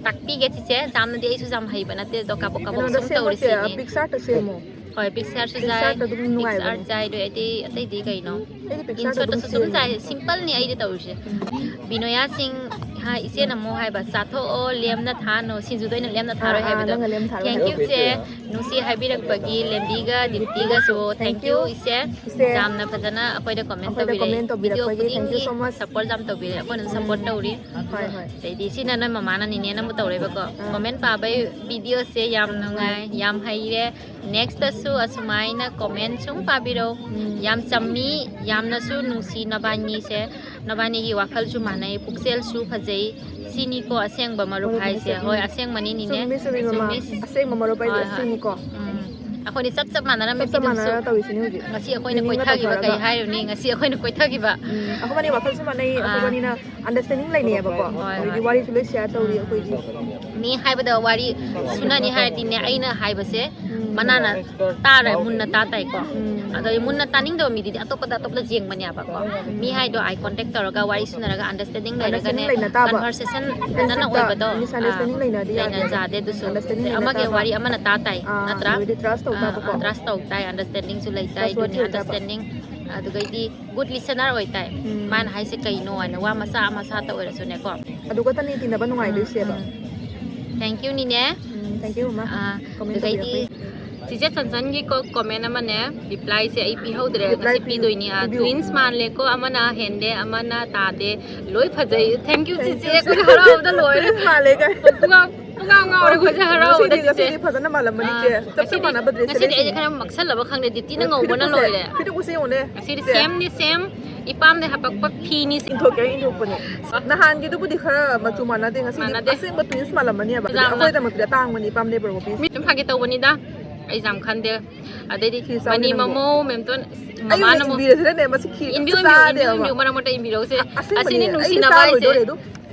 ꯇꯥꯛꯄꯤꯒꯦ ꯆꯤꯆꯦ, ꯌꯥꯝꯅꯗꯤ ꯑꯩꯁꯨ ꯌꯥꯝ ꯍꯩꯕ ꯅꯠꯇꯦ, ꯑꯗꯣ ꯀꯥꯕꯛ ꯀꯥꯕꯛ ꯀꯩꯅꯣꯗ ꯁꯨꯝ ꯁꯦꯝꯃꯣ ꯇꯧꯔꯤ ꯆꯦ, ꯁꯤꯅꯤ꯫ PicsArt ꯇ ꯁꯦꯝꯃꯣ꯫ ꯍꯣꯏ, PicsArt ꯁꯨ ꯌꯥꯏ, PicsArt ꯇ ꯑꯗꯨꯝ ꯅꯨꯡꯉꯥꯏꯕꯅꯦ꯫ PicsArt ꯌꯥꯏ, ꯑꯗꯨ ꯑꯇꯩ ꯑꯇꯩꯗꯤ ꯀꯩꯅꯣ? ꯑꯩꯗꯤ PicsArt ꯇ InShot ꯑꯗꯨꯝ ꯇꯁꯨ ꯑꯗꯨꯝ ꯁꯦꯝꯃꯦ꯫ ꯌꯥꯏ, simple ꯅꯤ ꯑꯩꯗꯤ ꯇꯧꯔꯤꯁꯦ꯫ ꯎꯝ꯫ ꯕꯤꯅꯣꯌꯥ ꯁꯤꯡ, ꯍꯥ, ꯏꯆꯦꯅ ꯑꯃꯨꯛ ꯍꯥꯏꯕ, "ꯆꯥꯊꯣꯛꯑꯣ, ꯂꯦꯝꯅ ꯊꯥꯅꯣ, ꯁꯤꯡꯖꯨꯗ ꯑꯣꯏꯅ ꯂꯦꯝꯅ ꯑꯥ, ꯊꯥꯔꯣꯏ" ꯑꯥ, ꯍꯥꯏꯕꯗꯣ꯫ ꯅꯪꯅ ꯂꯦꯝ ꯊꯥꯔꯣꯏ ꯍꯥꯏꯕ꯫ Thank you ꯏꯆꯦ, ꯅꯨꯡꯁꯤ ꯍꯥꯏꯕꯤꯔꯛꯄꯒꯤ ꯂꯦꯝꯕꯤꯒ ꯗꯤꯞꯇꯤꯒꯁꯨ꯫ Thank you ꯏꯆꯦ, ꯏꯆꯦ꯫ ꯌꯥꯝꯅ ꯐꯖꯅ ꯑꯩꯈꯣꯏꯗ comment ꯑꯩꯈꯣꯏꯗ ꯇꯧꯕꯤꯔꯛꯑꯦ꯫ Comment ꯇꯧꯕꯤꯔꯛꯄꯒꯤ Video thank you ꯈꯨꯗꯤꯡꯒꯤ so much꯫ Support ꯌꯥꯝ ꯇꯧꯕꯤꯔꯛꯑꯦ, ꯑꯩꯈꯣꯏꯅꯁꯨ support ꯎꯝ꯫ ꯇꯧꯔꯤ꯫ ꯍꯣꯏ, ꯍꯣꯏ꯫ ꯑꯗꯩꯗꯤ ꯁꯤꯅ ꯅꯣꯏ ꯃꯃꯥꯅ ꯅꯤꯅꯦꯅ ꯑꯃꯨꯛ ꯇꯧꯔꯦꯕꯀꯣ꯫ ꯑꯥ꯫ Comment ꯄꯥꯕꯩ video ꯁꯦ ꯌꯥꯝ ꯅꯨꯡꯉꯥꯏ, ꯌꯥꯝ ꯍꯩꯔꯦ꯫ Next ꯇꯁꯨ ꯑꯁꯨꯃꯥꯏꯅ comment ꯁꯨꯝ ꯄꯥꯕꯤꯔꯧ꯫ ꯎꯝ꯫ ꯌꯥꯝ ꯆꯝꯃꯤ, ꯌꯥꯝꯅꯁꯨ ꯅꯨꯡꯁꯤ ꯅꯕꯥꯅꯤꯁꯦ꯫ ꯅꯕꯥꯅꯤꯒꯤ ꯋꯥꯈꯜꯁꯨ ꯃꯥꯟꯅꯩ, ꯄꯨꯛꯆꯦꯜꯁꯨ ꯐꯖꯩ꯫ ꯁꯤꯅꯤꯀꯣ ꯑꯁꯦꯡꯕ ꯃꯔꯨꯞ ꯃꯔꯨꯞ ꯍꯥꯏꯁꯦ꯫ ꯍꯥꯏꯁꯦ꯫ ꯍꯣꯏ, ꯎꯝ꯫ ꯑꯁꯦꯡꯕꯅꯤ ꯅꯤꯅꯦ꯫ ꯆꯨꯝꯃꯤ, ꯆꯨꯝꯃꯤ ꯃꯃꯥ꯫ ꯆꯨꯝꯃꯤ꯫ ꯑꯁꯦꯡꯕ ꯃꯔꯨꯞ ꯍꯥꯏꯁꯦ ꯍꯣꯏ, ꯍꯣꯏ꯫ ꯑꯁꯤꯅꯤꯀꯣ꯫ ꯎꯝ꯫ ꯑꯩꯈꯣꯏꯅꯤ ꯆꯞ ꯆꯞ ꯃꯥꯟꯅꯔꯝꯃꯦ ꯆꯞ ꯆꯞ ꯄꯤꯗꯨꯝꯁꯨ꯫ ꯃꯥꯟꯅꯅ ꯇꯧꯔꯤꯁꯤꯅꯤ ꯍꯧꯖꯤꯛ꯫ ꯉꯁꯤ ꯑꯩꯈꯣꯏꯅ ꯅꯤꯡꯅꯤꯡꯅ ꯀꯣꯏꯊꯈꯤꯕ ꯀꯩ ꯇꯧꯊꯔꯒ꯫ ꯍꯥꯏꯔꯨꯅꯤ? ꯉꯁꯤ ꯑꯩꯈꯣꯏꯅ ꯀꯣꯏꯊꯈꯤꯕ꯫ ꯎꯝ, ꯑꯩꯈꯣꯏꯕꯥꯅꯤ ꯋꯥꯈꯜꯁꯨ ꯃꯥꯟꯅꯩ, ꯑꯥ꯫ ꯑꯩꯈꯣꯏꯕꯥꯅꯤꯅ understanding ꯂꯩꯅꯩꯌꯦꯕꯀꯣ꯫ ꯍꯣꯏ, ꯑꯗꯩꯗꯤ ꯍꯣꯏ꯫ ꯋꯥꯔꯤꯁꯨ ꯂꯣꯏ share ꯇꯧꯔꯤ ꯑꯩꯈꯣꯏꯒꯤ꯫ ꯃꯤ ꯍꯥꯏꯕꯗ ꯋꯥꯔꯤ ꯁꯨꯅꯅꯤ ꯍꯥꯏꯔꯗꯤꯅꯦ, ꯑꯩꯅ ꯍꯥꯏꯕꯁꯦ ꯎꯝ꯫ ꯃꯅꯥꯅ ꯇꯥꯔꯦ, ꯃꯨꯟꯅ ꯇꯥ ꯇꯥꯏꯀꯣ꯫ ꯎꯝ꯫ ꯑꯗꯩ ꯃꯨꯟꯅ ꯇꯥꯅꯤꯡꯗꯕ ꯃꯤꯗꯨꯗꯤ ꯑꯇꯣꯞꯄꯗ ꯑꯇꯣꯞꯄꯗ ꯌꯦꯡꯕꯅꯦꯕꯀꯣ꯫ ꯃꯤ ꯍꯥꯏꯗꯣ eye contact ꯇꯧꯔꯒ ꯋꯥꯔꯤ ꯁꯨꯅꯔꯒ understanding ꯂꯩꯔꯒꯅꯦ, understanding ꯂꯩꯅ ꯇꯥꯕ꯫ Conversation ꯐꯖꯅ friendship ꯇ ꯑꯣꯏꯕꯗꯣ, ꯑꯥ, misunderstanding ꯂꯩꯅꯗꯤ ꯌꯥꯗꯦ꯫ ꯂꯩꯅꯖꯥꯗꯦ ꯑꯗꯨꯁꯨ꯫ Understanding ꯂꯩꯅ ꯑꯃꯒꯤ ꯇꯥꯕ꯫ ꯋꯥꯔꯤ ꯑꯃꯅ ꯇꯥ ꯇꯥꯏ, ꯑꯥ, ꯅꯠꯇ꯭ꯔꯥ? ꯑꯗꯨꯗꯤ trust ꯇꯧ ꯑꯥ, ꯇꯥꯕꯀꯣ꯫ ꯑꯥ, trust ꯇꯧ ꯇꯥꯏ, understanding ꯁꯨ ꯂꯩ ꯇꯥꯏ, trustworthy ꯑꯗꯨꯅꯤ ꯑꯣꯏ ꯇꯥꯕ꯫ Understanding꯫ ꯑꯗꯨꯒꯩꯗꯤ good listener ꯑꯣꯏ ꯇꯥꯏ꯫ ꯎꯝ꯫ ꯃꯥꯅ ꯍꯥꯏꯁꯦ ꯀꯩꯅꯣ ꯍꯥꯏꯅ ꯋꯥ ꯃꯆꯥ ꯃꯆꯥ ꯇ ꯑꯣꯏꯔꯁꯨꯅꯦꯀꯣ꯫ ꯑꯗꯨ ꯈꯛꯇꯅꯤ ꯇꯤꯟꯅꯕ ꯅꯨꯡꯉꯥꯏꯗꯣꯏꯁꯦꯕ꯫ ꯎꯝ, ꯎꯝ꯫ Thank you ꯅꯤꯅꯦ꯫ ꯎꯝ, thank you ꯃꯃꯥ꯫ ꯑꯥ, comment ꯑꯗꯨꯗꯩꯗꯤ ꯇꯧꯕꯤꯔꯛꯄꯒꯤ꯫ ꯆꯤꯆꯦ ꯆꯟꯆꯟꯒꯤ ꯀꯣ comment ꯑꯃꯅꯦ, reply ꯁꯦ ꯑꯩ ꯄꯤꯍꯧꯗ꯭ꯔꯦ, reply ꯉꯁꯤ ꯄꯤꯌꯨ, ꯄꯤꯗꯣꯏꯅꯤ꯫ ꯑꯥ, ꯄꯤꯕꯤꯌꯨ꯫ Twins ꯃꯥꯜꯂꯦꯀꯣ, ꯑꯃꯅ ꯍꯦꯟꯗꯦ, ꯑꯃꯅ ꯇꯥꯗꯦ, ꯂꯣꯏ ꯐꯖꯩ꯫ Thank you ꯆꯤꯆꯦ, ꯑꯩꯈꯣꯏ ꯍꯔꯥꯎꯕꯗ ꯂꯣꯏꯔꯦ꯫ Twins ꯃꯥꯜꯂꯦ ꯀꯥꯏ꯫ ꯄꯨꯡꯉꯥꯎ, ꯄꯨꯡꯉꯥꯎ ꯉꯥꯎꯔꯦ ꯑꯩꯈꯣꯏꯁꯦ ꯍꯔꯥꯎꯕꯗ ꯉꯁꯤꯗꯤ, ꯆꯤꯆꯦ꯫ ꯉꯁꯤꯗꯤ ꯐꯖꯅ ꯃꯥꯜꯂꯝꯃꯅꯤ ꯑꯥ, ꯏꯆꯦ꯫ ꯆꯞ ꯆꯞ ꯉꯁꯤꯗꯤ, ꯃꯥꯟꯅꯕ dress ꯉꯁꯤꯗꯤ ꯁꯦꯠꯂꯦ ꯑꯩꯁꯦ ꯏꯆꯦ꯫ ꯈꯔ ꯃꯛꯁꯜꯂꯕ ꯈꯪꯗꯦ, ꯗ꯭ꯌꯨꯇꯤꯅ ꯉꯧꯕꯅ ꯐꯤꯠꯇꯨ ꯎꯁꯦ, ꯂꯣꯏꯔꯦ꯫ ꯐꯤꯠꯇꯨ ꯎꯁꯦ ꯌꯦꯡꯉꯨꯅꯦ, ꯉꯁꯤꯗꯤ ꯏꯆꯦ꯫ Same ꯅꯤ, same꯫ ꯏꯄꯥꯝꯗ ꯍꯥꯄꯛꯄ ꯐꯤꯅꯤ ꯁꯤ꯫ ꯏꯟꯊꯣꯛꯀꯦ, ꯏꯟꯊꯣꯛꯄꯅꯦ꯫ ꯅꯍꯥꯟꯒꯤꯗꯨꯕꯨꯗꯤ ꯈꯔ ꯃꯆꯨ ꯃꯥꯟꯅꯗꯦ, ꯉꯁꯤꯗꯤ ꯃꯥꯟꯅꯗꯦ꯫ ꯑꯁꯦꯡꯕ twins ꯃꯥꯜꯂꯝꯃꯅꯦꯕ꯫ ꯑꯗꯨꯗꯤ ꯌꯥꯝꯅ꯫ ꯑꯩꯈꯣꯏꯗꯃꯛꯇꯗꯤ ꯑꯇꯥꯡꯕꯅꯤ ꯏꯄꯥꯝ ꯂꯩꯕ꯭ꯔꯣ ꯄꯤꯁ? ꯃꯤ ꯁꯨꯝ ꯐꯥꯒꯤ ꯇꯧꯕꯅꯤꯗ, ꯑꯩ ꯌꯥꯝ ꯈꯟꯗꯦ꯫ ꯑꯗꯩꯗꯤ ꯈꯤꯔ ꯆꯥꯎꯗꯦ ꯃꯅꯤ ꯅꯪꯕꯨ꯫ ꯃꯃꯣ ꯃꯦꯝꯇꯣꯟ, ꯑꯩ ꯃꯃꯥꯅ ꯍꯧꯖꯤꯛ ꯑꯃꯨꯛ ꯏꯟꯕꯤꯔꯁꯤꯔꯅꯦ, ꯃꯁꯤ ꯈꯤꯔ ꯏꯟꯕꯤꯌꯨ, ꯑꯝꯇ ꯏꯟꯕꯤꯌꯨ, ꯆꯥꯗꯦ ꯏꯟꯕꯤꯌꯨ, ꯍꯥꯏꯕ꯫ ꯏꯟꯕꯤꯌꯨ, ꯃꯔꯛ ꯃꯔꯛꯇ ꯏꯟꯕꯤꯔꯧꯁꯦ꯫ ꯑ-, ꯑꯁꯦꯡꯕꯅꯦ, ꯑꯁꯤꯅꯤ ꯑꯩ ꯅꯨꯡꯁꯤꯅꯕ ꯆꯥ ꯍꯥꯏꯁꯦ꯫ ꯂꯣꯏꯗꯣꯔꯦ ꯑꯗꯨꯝ꯫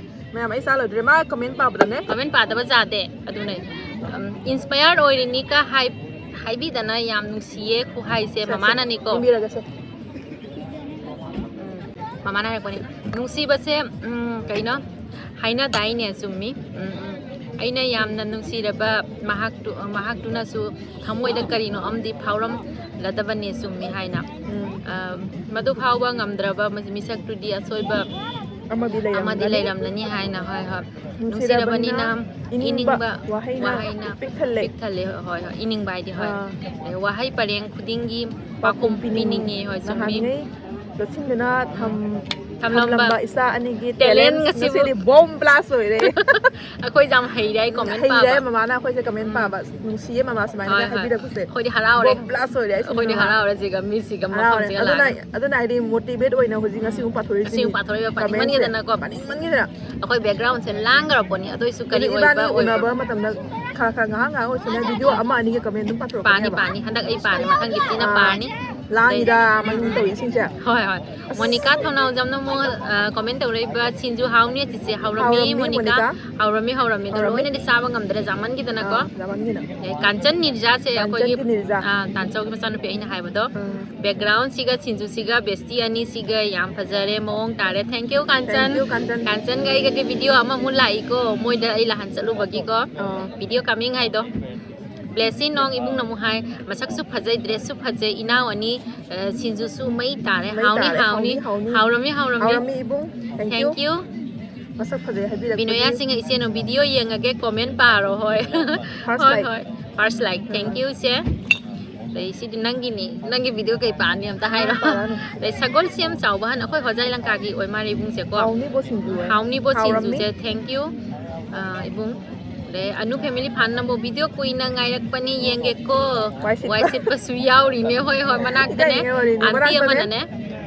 ꯃꯌꯥꯝ ꯑꯩ ꯆꯥ ꯂꯣꯏꯗꯣꯔꯦ꯫ ꯃꯥ comment ꯄꯥꯕꯗꯅꯦ꯫ Comment ꯄꯥꯗꯕ ꯌꯥꯗꯦ꯫ ꯑꯗꯨꯅꯦ, ꯎꯝ, inspire ꯑꯣꯏꯔꯤꯅꯤꯀ ꯍꯥꯏ-, ꯍꯥꯏꯕꯤꯗꯅ ꯌꯥꯝ ꯅꯨꯡꯁꯤꯌꯦ ꯈꯨꯍꯥꯏꯁꯦ ꯃꯃꯥꯅꯅꯤꯀꯣ꯫ ꯏꯟꯕꯤꯔꯒꯦꯁꯦ꯫ ꯎꯝ, ꯃꯃꯥꯅ ꯍꯥꯏꯔꯛꯄꯅꯦ꯫ ꯅꯨꯡꯁꯤꯕꯁꯦ, ꯎꯝ, ꯀꯩꯅꯣ ꯍꯥꯏꯅꯗꯥꯏꯅꯦ, ꯆꯨꯝꯃꯤ꯫ ꯎꯝ, ꯎꯝ꯫ ꯑꯩꯅ ꯌꯥꯝꯅ ꯅꯨꯡꯁꯤꯔꯕ ꯃꯍꯥꯛꯇꯨ, ꯃꯍꯥꯛꯇꯨꯅꯁꯨ ꯊꯃꯣꯏꯗ ꯀꯔꯤꯅꯣ ꯑꯃꯗꯤ ꯐꯥꯎꯔꯝꯂꯗꯕꯅꯦ, ꯆꯨꯝꯃꯤ ꯍꯥꯏꯅ꯫ ꯎꯝ꯫ ꯑ, ꯃꯗꯨ ꯐꯥꯎꯕ ꯉꯝꯗ꯭ꯔꯕ ꯃꯁ-, ꯃꯤꯁꯛꯇꯨꯗꯤ ꯑꯁꯣꯏꯕ ꯑꯃꯗꯤ ꯑꯃꯗꯤ ꯂꯩꯔꯝꯒꯅꯤ꯫ ꯂꯩꯔꯝꯂꯅꯤ ꯍꯥꯏꯅ꯫ ꯍꯣꯏ, ꯍꯣꯏ꯫ ꯅꯨꯡꯁꯤꯔꯕꯅꯤꯅ ꯅꯨꯡꯁꯤꯔꯕꯅꯤꯅ ꯏꯅꯤꯡꯕ ꯏꯅꯤꯡꯕ ꯋꯥꯍꯩꯅ ꯋꯥꯍꯩꯅ ꯄꯤꯛ ꯊꯜꯂꯦ꯫ ꯄꯤꯛ ꯊꯜꯂꯦ꯫ ꯍꯣꯏ, ꯍꯣꯏ꯫ ꯏꯅꯤꯡꯕ ꯍꯥꯏꯗꯤ, ꯍꯣꯏ꯫ ꯑꯥ꯫ ꯑꯗꯩ ꯋꯥꯍꯩ ꯄꯔꯦꯡ ꯈꯨꯗꯤꯡꯒꯤ ꯄꯥꯎꯈꯨꯝ ꯄꯥꯎꯈꯨꯝ ꯄꯤꯅꯤꯡꯉꯤ꯫ ꯄꯤꯅꯤꯡꯉꯤ꯫ ꯍꯣꯏ, ꯆꯨꯝꯃꯤ꯫ ꯅꯍꯥꯟꯉꯩ ꯂꯣꯠꯁꯤꯟꯗꯨꯅ ꯊꯝ-, ꯊꯝꯂꯝꯕ ꯊꯝꯂꯝꯕ ꯏꯆꯥ ꯑꯅꯤꯒꯤ talent talent ꯉꯁꯤꯕꯨ ꯉꯁꯤꯗꯤ bomb blast ꯑꯣꯏꯔꯦ꯫ ꯑꯩꯈꯣꯏꯁꯦ ꯌꯥꯝ ꯍꯩꯔꯦ ꯑꯩ comment ꯍꯩꯔꯦ ꯄꯥꯕ꯫ ꯃꯃꯥꯅ ꯑꯩꯈꯣꯏꯁꯦ comment ꯎꯝ꯫ ꯄꯥꯕ꯫ ꯅꯨꯡꯁꯤꯌꯦ ꯃꯃꯥ ꯁꯨꯃꯥꯏꯅ ꯍꯣꯏ, ꯍꯣꯏ꯫ ꯍꯥꯏꯕꯤꯔꯛꯄꯁꯦ꯫ ꯑꯩꯈꯣꯏꯗꯤ ꯍꯔꯥꯎꯔꯦ꯫ Bomb blast ꯑꯣꯏꯔꯦ ꯑꯩꯁꯨ ꯑꯩꯈꯣꯏꯗꯤ ꯃꯃꯥ꯫ ꯍꯔꯥꯎꯔꯦ ꯁꯤꯒ ꯃꯤꯁꯤꯒ ꯍꯔꯥꯎꯔꯦ꯫ ꯃꯐꯝꯁꯤꯒ ꯑꯗꯨꯅ, ꯂꯥꯛꯑꯒ꯫ ꯑꯗꯨꯅ ꯍꯥꯏꯗꯤ motivate ꯑꯣꯏꯅ ꯍꯧꯖꯤꯛ ꯉꯁꯤ ꯑꯃꯨꯛ ꯄꯥꯊꯣꯔꯛꯏꯁꯤꯅꯤ꯫ ꯉꯁꯤ ꯑꯃꯨꯛ ꯄꯥꯊꯣꯔꯛꯏꯕ ꯄꯥꯅꯤꯡꯃꯟꯒꯤꯗꯅꯀꯣ꯫ ꯄꯥꯅꯤꯡꯃꯟꯒꯤꯗꯅ꯫ ꯑꯩꯈꯣꯏ background ꯁꯦ ꯂꯥꯡꯈ꯭ꯔꯕ ꯄꯣꯠꯅꯤ꯫ ꯑꯗꯨ ꯑꯣꯏꯁꯨ ꯀꯔꯤ ꯍꯧꯖꯤꯛ ꯑꯣꯏꯕ ꯏꯕꯥꯅꯤ ꯑꯣꯏꯕ꯫ ꯎꯅꯕ ꯃꯇꯝꯗ ꯈꯔ ꯈꯔ ꯉꯥꯏꯍꯥꯛ ꯉꯥꯏꯍꯥꯛ ꯑꯣꯏꯁꯤꯅ video ꯑꯃ ꯑꯅꯤꯒ comment ꯑꯗꯨꯝ ꯄꯥꯅꯤ, ꯄꯥꯊꯣꯔꯛꯀꯅꯦꯕ꯫ ꯄꯥꯅꯤ꯫ ꯍꯟꯗꯛ ꯑꯩ ꯄꯥꯅꯤ꯫ ꯃꯊꯪꯒꯤ ꯇꯤꯅ ꯑꯥ, ꯄꯥꯔꯅꯤ꯫ ꯂꯥꯡꯉꯤꯗ ꯑꯗꯩ ꯃꯅꯨꯡ ꯇꯧꯔꯤꯁꯤꯡꯁꯦ꯫ ꯍꯣꯏ, ꯍꯣꯏ꯫ ꯃꯣꯅꯤꯀꯥ ꯊꯧꯅꯥꯎꯖꯝꯅ ꯑꯃꯨꯛ, ꯑ, comment ꯇꯧꯔꯛꯏꯕ, "ꯁꯤꯡꯖꯨ ꯍꯥꯎꯅꯤ ꯆꯤꯆꯦ?" ꯍꯥꯎꯔꯝꯃꯤ, ꯍꯥꯎꯔꯝꯅꯤ, ꯃꯣꯅꯤꯀꯥ꯫ ꯃꯣꯅꯤꯀꯥ꯫ ꯍꯥꯎꯔꯝꯃꯤ, ꯍꯥꯎꯔꯝꯃꯤ꯫ ꯑꯗꯣ ꯍꯥꯎꯔꯝꯃꯤ꯫ ꯂꯣꯏꯅꯗꯤ ꯆꯥꯕ ꯉꯝꯗ꯭ꯔꯦ, ꯆꯥꯃꯟꯈꯤꯗꯅꯀꯣ꯫ ꯑꯥ, ꯆꯥꯃꯟꯈꯤꯗꯅ꯫ ꯑꯦ, ꯀꯥꯟꯆꯟ ꯅꯤꯔꯖꯥꯁꯦ ꯑꯩꯈꯣꯏꯒꯤ, ꯀꯥꯟꯆꯟꯒꯤ ꯅꯤꯔꯖꯥ꯫ ꯑꯥ, ꯇꯥꯟꯆꯧꯒꯤ ꯃꯆꯥꯅꯨꯄꯤ ꯑꯩꯅ ꯍꯥꯏꯕꯗꯣ꯫ ꯎꯝ꯫ Background ꯁꯤꯒ ꯁꯤꯡꯖꯨꯁꯤꯒ bestie ꯑꯅꯤꯁꯤꯒ ꯌꯥꯝ ꯐꯖꯔꯦ, ꯃꯑꯣꯡ ꯇꯥꯔꯦ꯫ Thank you, ꯀꯥꯟꯆꯟ꯫ Thank you, ꯀꯥꯟꯆꯟ꯫ ꯀꯥꯟꯆꯟꯒ ꯑꯩꯒꯒꯤ video ꯑꯃꯃꯨꯛ ꯂꯥꯛꯏꯀꯣ, ꯃꯣꯏꯗ ꯑꯩ ꯂꯥꯛꯍꯟ ꯆꯠꯂꯨꯕꯒꯤꯀꯣ꯫ ꯑꯥ꯫ Video coming ꯍꯥꯏꯗꯣ꯫ Blessing ꯅꯣꯡ ꯏꯕꯨꯡꯅ ꯑꯃꯨꯛ ꯍꯥꯏ, "ꯃꯁꯛꯁꯨ ꯐꯖꯩ, dress ꯁꯨ ꯐꯖꯩ, ꯏꯅꯥꯎ ꯑꯅꯤ, ꯑ, ꯁꯤꯡꯖꯨꯁꯨ ꯃꯩ ꯇꯥꯔꯦ, ꯃꯩ ꯍꯥꯎꯅꯤ, ꯇꯥꯔꯦ, ꯍꯥꯎꯅꯤ, ꯍꯥꯎꯅꯤ, ꯍꯥꯎꯅꯤ꯫ ꯍꯥꯎꯔꯝꯃꯤ, ꯍꯥꯎꯔꯝꯃꯤ꯫ ꯍꯥꯎꯔꯝꯃꯤ ꯏꯕꯨꯡ꯫ Thank you꯫ Thank you꯫ ꯃꯁꯛ ꯐꯖꯩ ꯍꯥꯏꯕꯤꯔꯛꯄꯒꯤ꯫ ꯕꯤꯅꯣꯌꯥ ꯁꯤꯡ ꯏꯆꯦꯅ video ꯌꯦꯡꯉꯒꯦ, comment ꯄꯥꯔꯣ꯫ ꯍꯣꯏ꯫ First ꯍꯣꯏ, like꯫ ꯍꯣꯏ꯫ First like꯫ Thank you, ꯏꯆꯦ꯫ ꯑꯗꯩ ꯁꯤꯗꯤ ꯅꯪꯒꯤꯅꯤ꯫ ꯅꯪꯒꯤ video ꯀꯩ ꯄꯥꯅꯤ ꯑꯝꯇ ꯍꯥꯏꯔꯣ꯫ ꯄꯥꯔꯛꯑꯅꯨ꯫ ꯑꯗꯩ ꯁꯒꯣꯜ ꯁꯦꯝ ꯆꯥꯎꯕ ꯍꯟ ꯑꯩꯈꯣꯏ ꯍꯣꯖꯥꯏ ꯂꯪꯀꯥꯒꯤ ꯑꯣꯏ ꯃꯥꯜꯂꯦ ꯏꯕꯨꯡꯁꯦꯀꯣ꯫ ꯍꯥꯎꯅꯤꯕꯣ ꯁꯤꯡꯖꯨ꯫ ꯍꯥꯎꯅꯤꯕꯣ ꯍꯥꯎꯔꯝꯅꯤ꯫ ꯁꯤꯡꯖꯨꯁꯦ꯫ Thank you꯫ ꯑ, ꯏꯕꯨꯡ꯫ ꯑꯗꯩ ꯑꯅꯨ family ꯐꯥꯟꯅꯕꯨ video ꯀꯨꯏꯅ ꯉꯥꯏꯔꯛꯄꯅꯤ ꯌꯦꯡꯒꯦꯀꯣ꯫ ꯋꯥꯏ ꯁꯤꯠꯄ꯫ ꯋꯥꯏ ꯁꯤꯠꯄꯁꯨ ꯌꯥꯎꯔꯤꯅꯦ꯫ ꯍꯣꯏ, ꯍꯣꯏ, ꯃꯅꯥꯛꯇꯅꯦ꯫ ꯏꯀꯥꯏꯅꯤꯡꯉꯥꯏ ꯋꯥꯔꯤꯅꯤ꯫ Aunty ꯃꯅꯥꯛꯇꯅꯦ꯫ ꯑꯃꯅꯅꯦ꯫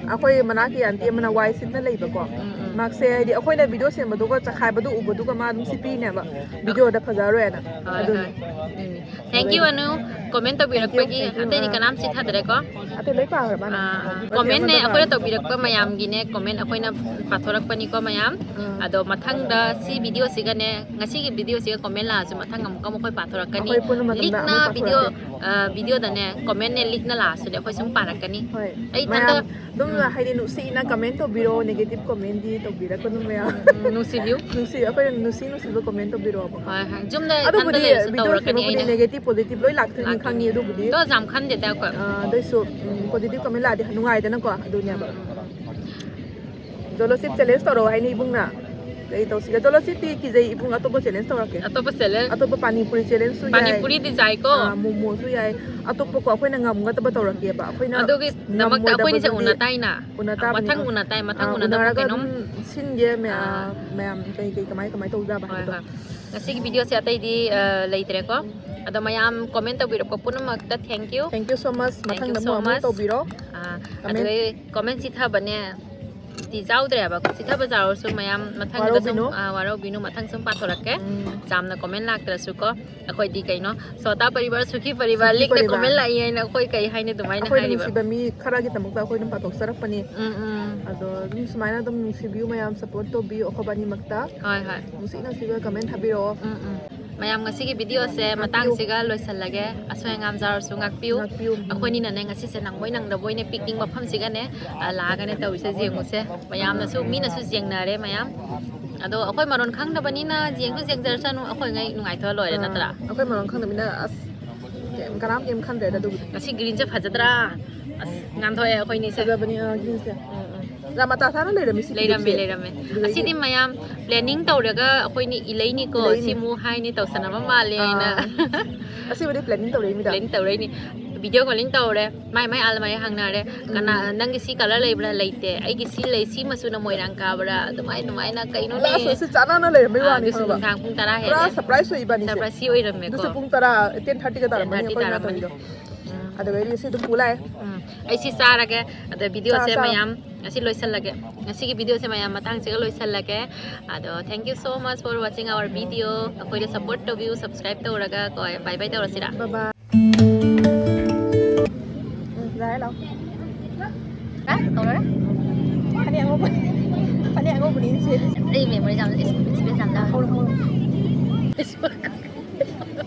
ꯑꯩꯈꯣꯏ ꯃꯅꯥꯛꯀꯤ ꯑꯟꯇꯤ ꯑꯃꯅ ꯋꯥꯏ ꯁꯤꯠꯅ ꯂꯩꯕꯀꯣ꯫ ꯎꯝ, ꯎꯝ꯫ ꯃꯥꯁꯦ ꯍꯥꯏꯗꯤ ꯑꯩꯈꯣꯏꯅ ꯚꯤꯗꯤꯑꯣ ꯁꯦꯝꯕꯗꯨꯒ ꯆꯈꯥꯏꯕꯗꯣ ꯎꯕꯗꯨꯒ ꯃꯥ ꯑꯗꯨꯝ ꯁꯤꯠꯄꯤꯅꯦꯕ, ꯚꯤꯗꯤꯑꯣꯗ ꯐꯖꯔꯣꯏꯅ꯫ ꯍꯣꯏ, ꯑꯗꯨꯅꯤ꯫ ꯍꯣꯏ꯫ ꯎꯝ꯫ Thank you, Anu. Comment ꯇꯧꯕꯤꯔꯛꯄꯒꯤ꯫ Thank you, thank you. ꯑꯇꯩꯗꯤ ꯑꯥ꯫ ꯀꯅꯥꯝ ꯆꯤꯊꯗ꯭ꯔꯦꯀꯣ꯫ ꯑꯇꯩ ꯂꯣꯏ ꯄꯥꯈ꯭ꯔ ꯃꯥꯜꯂꯦ꯫ ꯑꯥ, ꯑꯥ꯫ ꯅꯠꯇꯦ, comment-ꯅꯦ ꯑꯃꯗ ꯑꯩꯈꯣꯏꯅ ꯄꯥꯈ꯭ꯔꯦ꯫ ꯇꯧꯕꯤꯔꯛꯄ ꯃꯌꯥꯝꯒꯤꯅꯦ, comment ꯑꯩꯈꯣꯏꯅ ꯄꯥꯊꯣꯔꯛꯄꯅꯤꯀꯣ ꯃꯌꯥꯝ꯫ ꯑꯥ꯫ ꯑꯗꯣ ꯃꯊꯪꯗ ꯁꯤ ꯚꯤꯗꯤꯑꯣꯁꯤꯒꯅꯦ, ꯉꯁꯤꯒꯤ ꯚꯤꯗꯤꯑꯣꯁꯤꯒ comment ꯂꯥꯛꯑꯁꯨ ꯃꯊꯪ ꯑꯃꯨꯛꯀ ꯑꯩꯈꯣꯏ ꯄꯥꯊꯣꯔꯛꯀꯅꯤ꯫ ꯑꯩꯈꯣꯏ ꯄꯨꯟꯅ ꯃꯇꯝꯗ ꯂꯤꯛꯅ ꯑꯃꯨꯛ ꯚꯤꯗꯤꯑꯣ, ꯄꯥꯊꯣꯔꯛꯀꯦ꯫ ꯑ, ꯚꯤꯗꯤꯑꯣꯗꯅꯦ comment-ꯅꯦ ꯂꯤꯛꯅ ꯂꯥꯛꯑꯁꯨꯅꯦ ꯑꯩꯈꯣꯏ ꯁꯨꯝ ꯄꯥꯔꯛꯀꯅꯤ꯫ ꯍꯣꯏ꯫ ꯑꯩ ꯃꯌꯥꯝ ꯏꯊꯟꯇ ꯑꯗꯨꯝ ꯎꯝ꯫ ꯍꯥꯏꯗꯤ ꯅꯨꯡꯁꯤꯅ comment ꯇꯧꯕꯤꯔꯣ, negative comment-ꯗꯤ ꯇꯧꯕꯤꯔꯛꯀꯅꯨ ꯃꯌꯥꯝ꯫ ꯎꯝ, ꯅꯨꯡꯁꯤꯕꯤꯌꯨ꯫ ꯅꯨꯡꯁꯤ, ꯑꯩꯈꯣꯏꯅ ꯅꯨꯡꯁꯤ ꯅꯨꯡꯁꯤꯕ comment ꯇꯧꯕꯤꯔꯛꯑꯣꯕꯀꯣ꯫ ꯍꯣꯏ, ꯍꯣꯏ꯫ ꯌꯨꯝꯗ ꯑꯗꯨꯕꯨꯗꯤ ꯏꯊꯟꯇ ꯂꯩꯔꯁꯨ ꯚꯤꯗꯤꯑꯣ ꯇꯧꯔꯛꯀꯅꯤ ꯁꯦꯝꯃꯛꯄꯗꯤ ꯑꯩꯅ꯫ Negative positive ꯂꯣꯏ ꯂꯥꯛꯇꯣꯏꯅꯤ ꯑꯗꯨ ꯈꯪꯉꯤ ꯑꯗꯨꯕꯨꯗꯤ꯫ ꯑꯗꯣ ꯌꯥꯝ ꯈꯟꯗꯦꯗ ꯑꯩꯈꯣꯏ꯫ ꯑ, ꯑꯗꯨꯏꯁꯨ, ꯎꯝ, positive comment ꯂꯥꯛꯑꯗꯤ ꯅꯨꯡꯉꯥꯏꯗꯅꯀꯣ ꯑꯗꯨꯅꯦꯕ꯫ ꯎꯝ, ꯎꯝ, ꯎꯝ꯫ ꯖꯣꯂꯣꯁꯤꯞ challenge ꯇꯧꯔꯛꯑꯣ ꯍꯥꯏꯅꯤ ꯏꯕꯨꯡꯅ꯫ ꯀꯩ ꯇꯧꯁꯤꯒꯦ? ꯖꯣꯂꯣꯁꯤꯞꯇꯤ ꯀꯤꯖꯩ ꯏꯕꯨꯡ, ꯑꯇꯣꯞꯄ challenge ꯇꯧꯔꯛꯀꯦ꯫ ꯑꯇꯣꯞꯄ challenge? ꯑꯇꯣꯞꯄ ꯄꯥꯅꯤ ꯄꯨꯔꯤ challenge-ꯁꯨ ꯌꯥꯏ꯫ ꯄꯥꯅꯤ ꯄꯨꯔꯤꯗꯤ ꯌꯥꯏꯀꯣ꯫ ꯑꯥ, ꯃꯣꯃꯣꯁꯨ ꯌꯥꯏ꯫ ꯑꯇꯣꯞꯄꯀꯣ ꯑꯩꯈꯣꯏꯅ ꯉꯝꯒꯗꯕ ꯇꯧꯔꯛꯀꯦꯕ꯫ ꯑꯩꯈꯣꯏꯅ ꯑꯗꯨꯒꯤꯗꯃꯛꯇ ꯑꯩꯈꯣꯏꯅꯤꯁꯦ ꯉꯝꯃꯣꯏꯗꯕꯗꯨꯗꯤ ꯎꯅ ꯇꯥꯏꯅ꯫ ꯎꯅ ꯑꯥ, ꯇꯥꯕꯅꯤ, ꯃꯊꯪ ꯑꯥ꯫ ꯎꯅ ꯇꯥꯏ, ꯃꯊꯪ ꯑꯥ, ꯎꯅꯗꯕ ꯎꯅꯔꯒ ꯀꯩꯅꯣꯝ꯫ ꯑꯗꯨꯝ ꯁꯤꯟꯒꯦ ꯃꯌꯥꯝ, ꯑꯥ꯫ ꯃꯌꯥꯝ ꯀꯩ ꯀꯩ ꯀꯃꯥꯏ ꯀꯃꯥꯏ ꯇꯧꯖꯥꯕ ꯍꯣꯏ, ꯍꯥꯏꯕꯗꯣ꯫ ꯍꯣꯏ꯫ ꯉꯁꯤꯒꯤ ꯚꯤꯗꯤꯑꯣꯁꯦ ꯑꯇꯩꯗꯤ, ꯑ, ꯂꯩꯇ꯭ꯔꯦꯀꯣ꯫ ꯑꯗꯣ ꯃꯌꯥꯝ comment ꯇꯧꯕꯤꯔꯛꯄ ꯄꯨꯝꯅꯃꯛꯇ thank you꯫ Thank you so much꯫ Thank you so much꯫ ꯃꯊꯪꯗ ꯑꯃꯨꯛ ꯑꯃꯨꯛ ꯇꯧꯕꯤꯔꯣ꯫ ꯑꯥ, comment꯫ ꯑꯗꯨꯗꯩ comment ꯆꯤꯊꯕꯅꯦ꯫ ꯇꯤ ꯆꯥꯎꯗ꯭ꯔꯦꯕ꯫ ꯆꯤꯊꯕ ꯆꯥꯎꯔꯁꯨ ꯃꯌꯥꯝ ꯃꯊꯪꯒꯤꯗꯁꯨ, ꯋꯥꯔꯧꯕꯤꯅꯨ꯫ ꯑꯥ, ꯋꯥꯔꯧꯕꯤꯅꯨ, ꯃꯊꯪ ꯁꯨꯝ ꯄꯥꯊꯣꯔꯛꯀꯦ꯫ ꯎꯝ꯫ ꯌꯥꯝꯅ comment ꯂꯥꯛꯇ꯭ꯔꯁꯨꯀꯣ꯫ ꯑꯩꯈꯣꯏꯗꯤ ꯀꯩꯅꯣ, ꯁꯣꯇꯥ ꯄꯔꯤꯕꯥꯔ, ꯁꯨꯈꯤ ꯄꯔꯤꯕꯥꯔ, ꯁꯨꯈꯤ ꯂꯤꯛꯅ ꯄꯔꯤꯕꯥꯔ꯫ Comment ꯂꯥꯛꯏ ꯍꯥꯏꯅ ꯑꯩꯈꯣꯏ ꯀꯩ ꯍꯥꯏꯅꯤ ꯑꯗꯨꯃꯥꯏꯅ ꯑꯩꯈꯣꯏꯅ ꯍꯥꯏꯔꯤꯕ꯫ ꯅꯨꯡꯁꯤꯕ ꯃꯤ ꯈꯔꯒꯤꯗꯃꯛꯇ ꯑꯩꯈꯣꯏ ꯑꯗꯨꯝ ꯄꯥꯊꯣꯛꯆꯔꯛꯄꯅꯤ꯫ ꯎꯝ, ꯎꯝ꯫ ꯑꯗꯣ ꯑꯗꯨꯝ ꯁꯨꯃꯥꯏꯅ ꯑꯗꯨꯝ ꯅꯨꯡꯁꯤꯕꯤꯌꯨ ꯃꯌꯥꯝ, support ꯇꯧꯕꯤꯌꯨ ꯑꯩꯈꯣꯏꯕꯥꯅꯤꯃꯛꯇ꯫ ꯍꯣꯏ, ꯍꯣꯏ꯫ ꯅꯨꯡꯁꯤ ꯅꯨꯡꯁꯤꯕ comment ꯊꯥꯕꯤꯔꯛꯑꯣ꯫ ꯎꯝ, ꯎꯝ꯫ ꯃꯌꯥꯝ ꯉꯁꯤꯒꯤ ꯚꯤꯗꯤꯑꯣꯁꯦ ꯉꯥꯛꯄꯤꯌꯨ꯫ ꯃꯇꯥꯡꯁꯤꯒ ꯂꯣꯏꯁꯤꯜꯂꯒꯦ꯫ ꯑꯁꯣꯏ ꯑꯉꯥꯝ ꯌꯥꯎꯔꯁꯨ ꯉꯥꯛꯄꯤꯌꯨ꯫ ꯉꯥꯛꯄꯤꯌꯨ꯫ ꯑꯩꯈꯣꯏꯅꯤꯅꯅꯦ ꯉꯁꯤꯁꯦ ꯅꯪꯕꯣꯏ ꯅꯪꯗꯕꯣꯏꯅꯦ picnic ꯃꯐꯝꯁꯤꯒꯅꯦ, ꯑ, ꯂꯥꯛꯑꯒꯅꯦ ꯇꯧꯔꯤꯁꯦ ꯌꯦꯡꯉꯨꯁꯦ꯫ ꯃꯌꯥꯝꯅꯁꯨ, ꯃꯤꯅꯁꯨ ꯌꯦꯡꯅꯔꯦ ꯃꯌꯥꯝ꯫ ꯑꯗꯣ ꯑꯩꯈꯣꯏ ꯃꯔꯣꯟ ꯈꯪꯗꯕꯅꯤꯅ ꯌꯦꯡꯁꯨ ꯌꯦꯡꯖꯔꯁꯅꯨ, ꯑꯩꯈꯣꯏꯉꯩ ꯅꯨꯡꯉꯥꯏꯊꯣꯛꯑ ꯂꯣꯏꯔꯦ, ꯑꯥ, ꯅꯠꯇ꯭ꯔꯥ? ꯑꯩꯈꯣꯏ ꯃꯔꯣꯟ ꯈꯪꯗꯕꯅꯤꯅ ꯑꯁ ꯀꯩꯝ, ꯀꯅꯥꯝ ꯀꯩꯝ ꯈꯟꯗ꯭ꯔꯦꯗ ꯑꯗꯨꯕꯨꯗꯤ꯫ ꯉꯁꯤ green-ꯁꯦ ꯐꯖꯗ꯭ꯔꯥ? ꯑꯁ, ꯉꯥꯟꯊꯣꯛꯑꯦ ꯑꯩꯈꯣꯏꯅꯤꯁꯦ꯫ ꯐꯖꯕꯅꯤ, ꯑꯥ, green-ꯁꯦ꯫ ꯎꯝ, ꯎꯝ꯫ ꯌꯥꯝ ꯃꯇꯥ ꯆꯥꯅ ꯂꯩꯔꯝꯃꯤ ꯁꯤ ꯂꯩꯔꯝꯃꯦ, clip-ꯁꯦ꯫ ꯂꯩꯔꯝꯃꯦ꯫ ꯑꯗꯨꯗꯒꯤ ꯑꯁꯤꯗꯤ ꯃꯌꯥꯝ planning ꯇꯧꯔꯒ ꯑꯩꯈꯣꯏꯅꯤ ꯏꯂꯩꯅꯤꯀꯣ, ꯏꯂꯩꯅꯤ꯫ ꯁꯤ move ꯍꯥꯏꯅꯤ ꯇꯧꯁꯟꯅꯕ ꯃꯥꯜꯂꯦ ꯍꯥꯏꯅ꯫ ꯑꯥ꯫ ꯑꯁꯦꯡꯕꯗꯤ planning ꯇꯧꯔꯛꯏꯃꯤꯗ꯫ Planning ꯇꯧꯔꯛꯏꯅꯤ꯫ Video calling ꯇꯧꯔꯦ꯫ ꯃꯥꯏ ꯃꯥꯏ ꯑꯜꯃꯥꯔꯤ ꯍꯪꯅꯔꯦ꯫ ꯀꯅꯥ, ꯎꯝ꯫ "ꯅꯪꯒꯤ ꯁꯤ colour ꯂꯩꯕ꯭ꯔꯥ?" "ꯂꯩꯇꯦ꯫ ꯑꯩꯒꯤ ꯁꯤ ꯂꯩ, ꯁꯤ ꯃꯆꯨꯅ ꯃꯣꯏꯔꯥꯡ ꯀꯥꯕ꯭ꯔꯥ?" ꯑꯗꯨꯃꯥꯏ, ꯑꯗꯨꯃꯥꯏꯅ ꯀꯩꯅꯣꯅꯦ꯫ Last-ꯇ ꯁꯤ ꯆꯥꯟꯅꯅ ꯂꯩꯔꯝꯕꯩ ꯑꯥ, ꯋꯥꯅꯤ, ꯑꯗꯨꯁꯨ ꯈꯪꯉꯕ? ꯅꯨꯡꯗꯥꯡ ꯄꯨꯡ ꯇꯔꯥ ꯄꯨꯔꯥ ꯍꯦꯜꯂꯦ꯫ Surprise ꯑꯣꯏ ꯏꯕꯥꯅꯤꯁꯦ꯫ Surprise ꯁꯤ ꯑꯣꯏꯔꯝꯃꯦꯀꯣ꯫ ꯑꯗꯨꯁꯨ ꯄꯨꯡ ꯇꯔꯥ, ten thirty-ꯒ ꯇꯥꯔꯝꯃꯅꯤ ten thirty ꯑꯩꯈꯣꯏꯅ ꯇꯥꯔꯝꯃꯅꯤ꯫ ꯇꯧꯔꯤꯗꯣ꯫ ꯎꯝ꯫ ꯑꯗꯨꯒ ꯑꯩꯗꯤ ꯁꯤ ꯑꯗꯨꯝ ꯄꯨ ꯂꯥꯛꯑꯦ꯫ ꯎꯝ, ꯑꯩ ꯁꯤ ꯆꯥꯔꯒꯦ꯫ ꯑꯗ ꯚꯤꯗꯤꯑꯣꯁꯦ ꯆꯥꯔꯣ, ꯆꯥꯔꯣ꯫ ꯃꯌꯥꯝ ꯉꯁꯤ ꯂꯣꯏꯁꯤꯜꯂꯒꯦ꯫ ꯉꯁꯤꯒꯤ ꯚꯤꯗꯤꯑꯣꯁꯦ ꯃꯌꯥꯝ ꯃꯇꯥꯡꯁꯤꯒ ꯂꯣꯏꯁꯤꯜꯂꯒꯦ꯫ ꯑꯗꯣ thank you so much for watching our video꯫ ꯑꯩꯈꯣꯏꯗ support ꯇꯧꯕꯤꯌꯨ, subscribe ꯇꯧꯔꯒ ꯀꯣ꯫ Bye bye ꯇꯧꯔꯁꯤꯔꯥ? Bye bye꯫ ꯎꯝ, ꯌꯥꯔꯦ, ꯂꯥꯛꯑꯣ꯫ ꯍꯥ? ꯀꯧꯔꯔꯣꯏ? ꯐꯅꯦꯛ ꯑꯉꯧꯕ-, ꯐꯅꯦꯛ ꯑꯉꯧꯕꯅꯤ ꯁꯦꯠꯂꯤꯁꯦ꯫ ꯑꯩ memory ꯌꯥꯝ space ꯌꯥꯝ ꯂꯥꯛꯑꯦ꯫ ꯍꯧꯔꯣ, ꯍꯧꯔꯣ꯫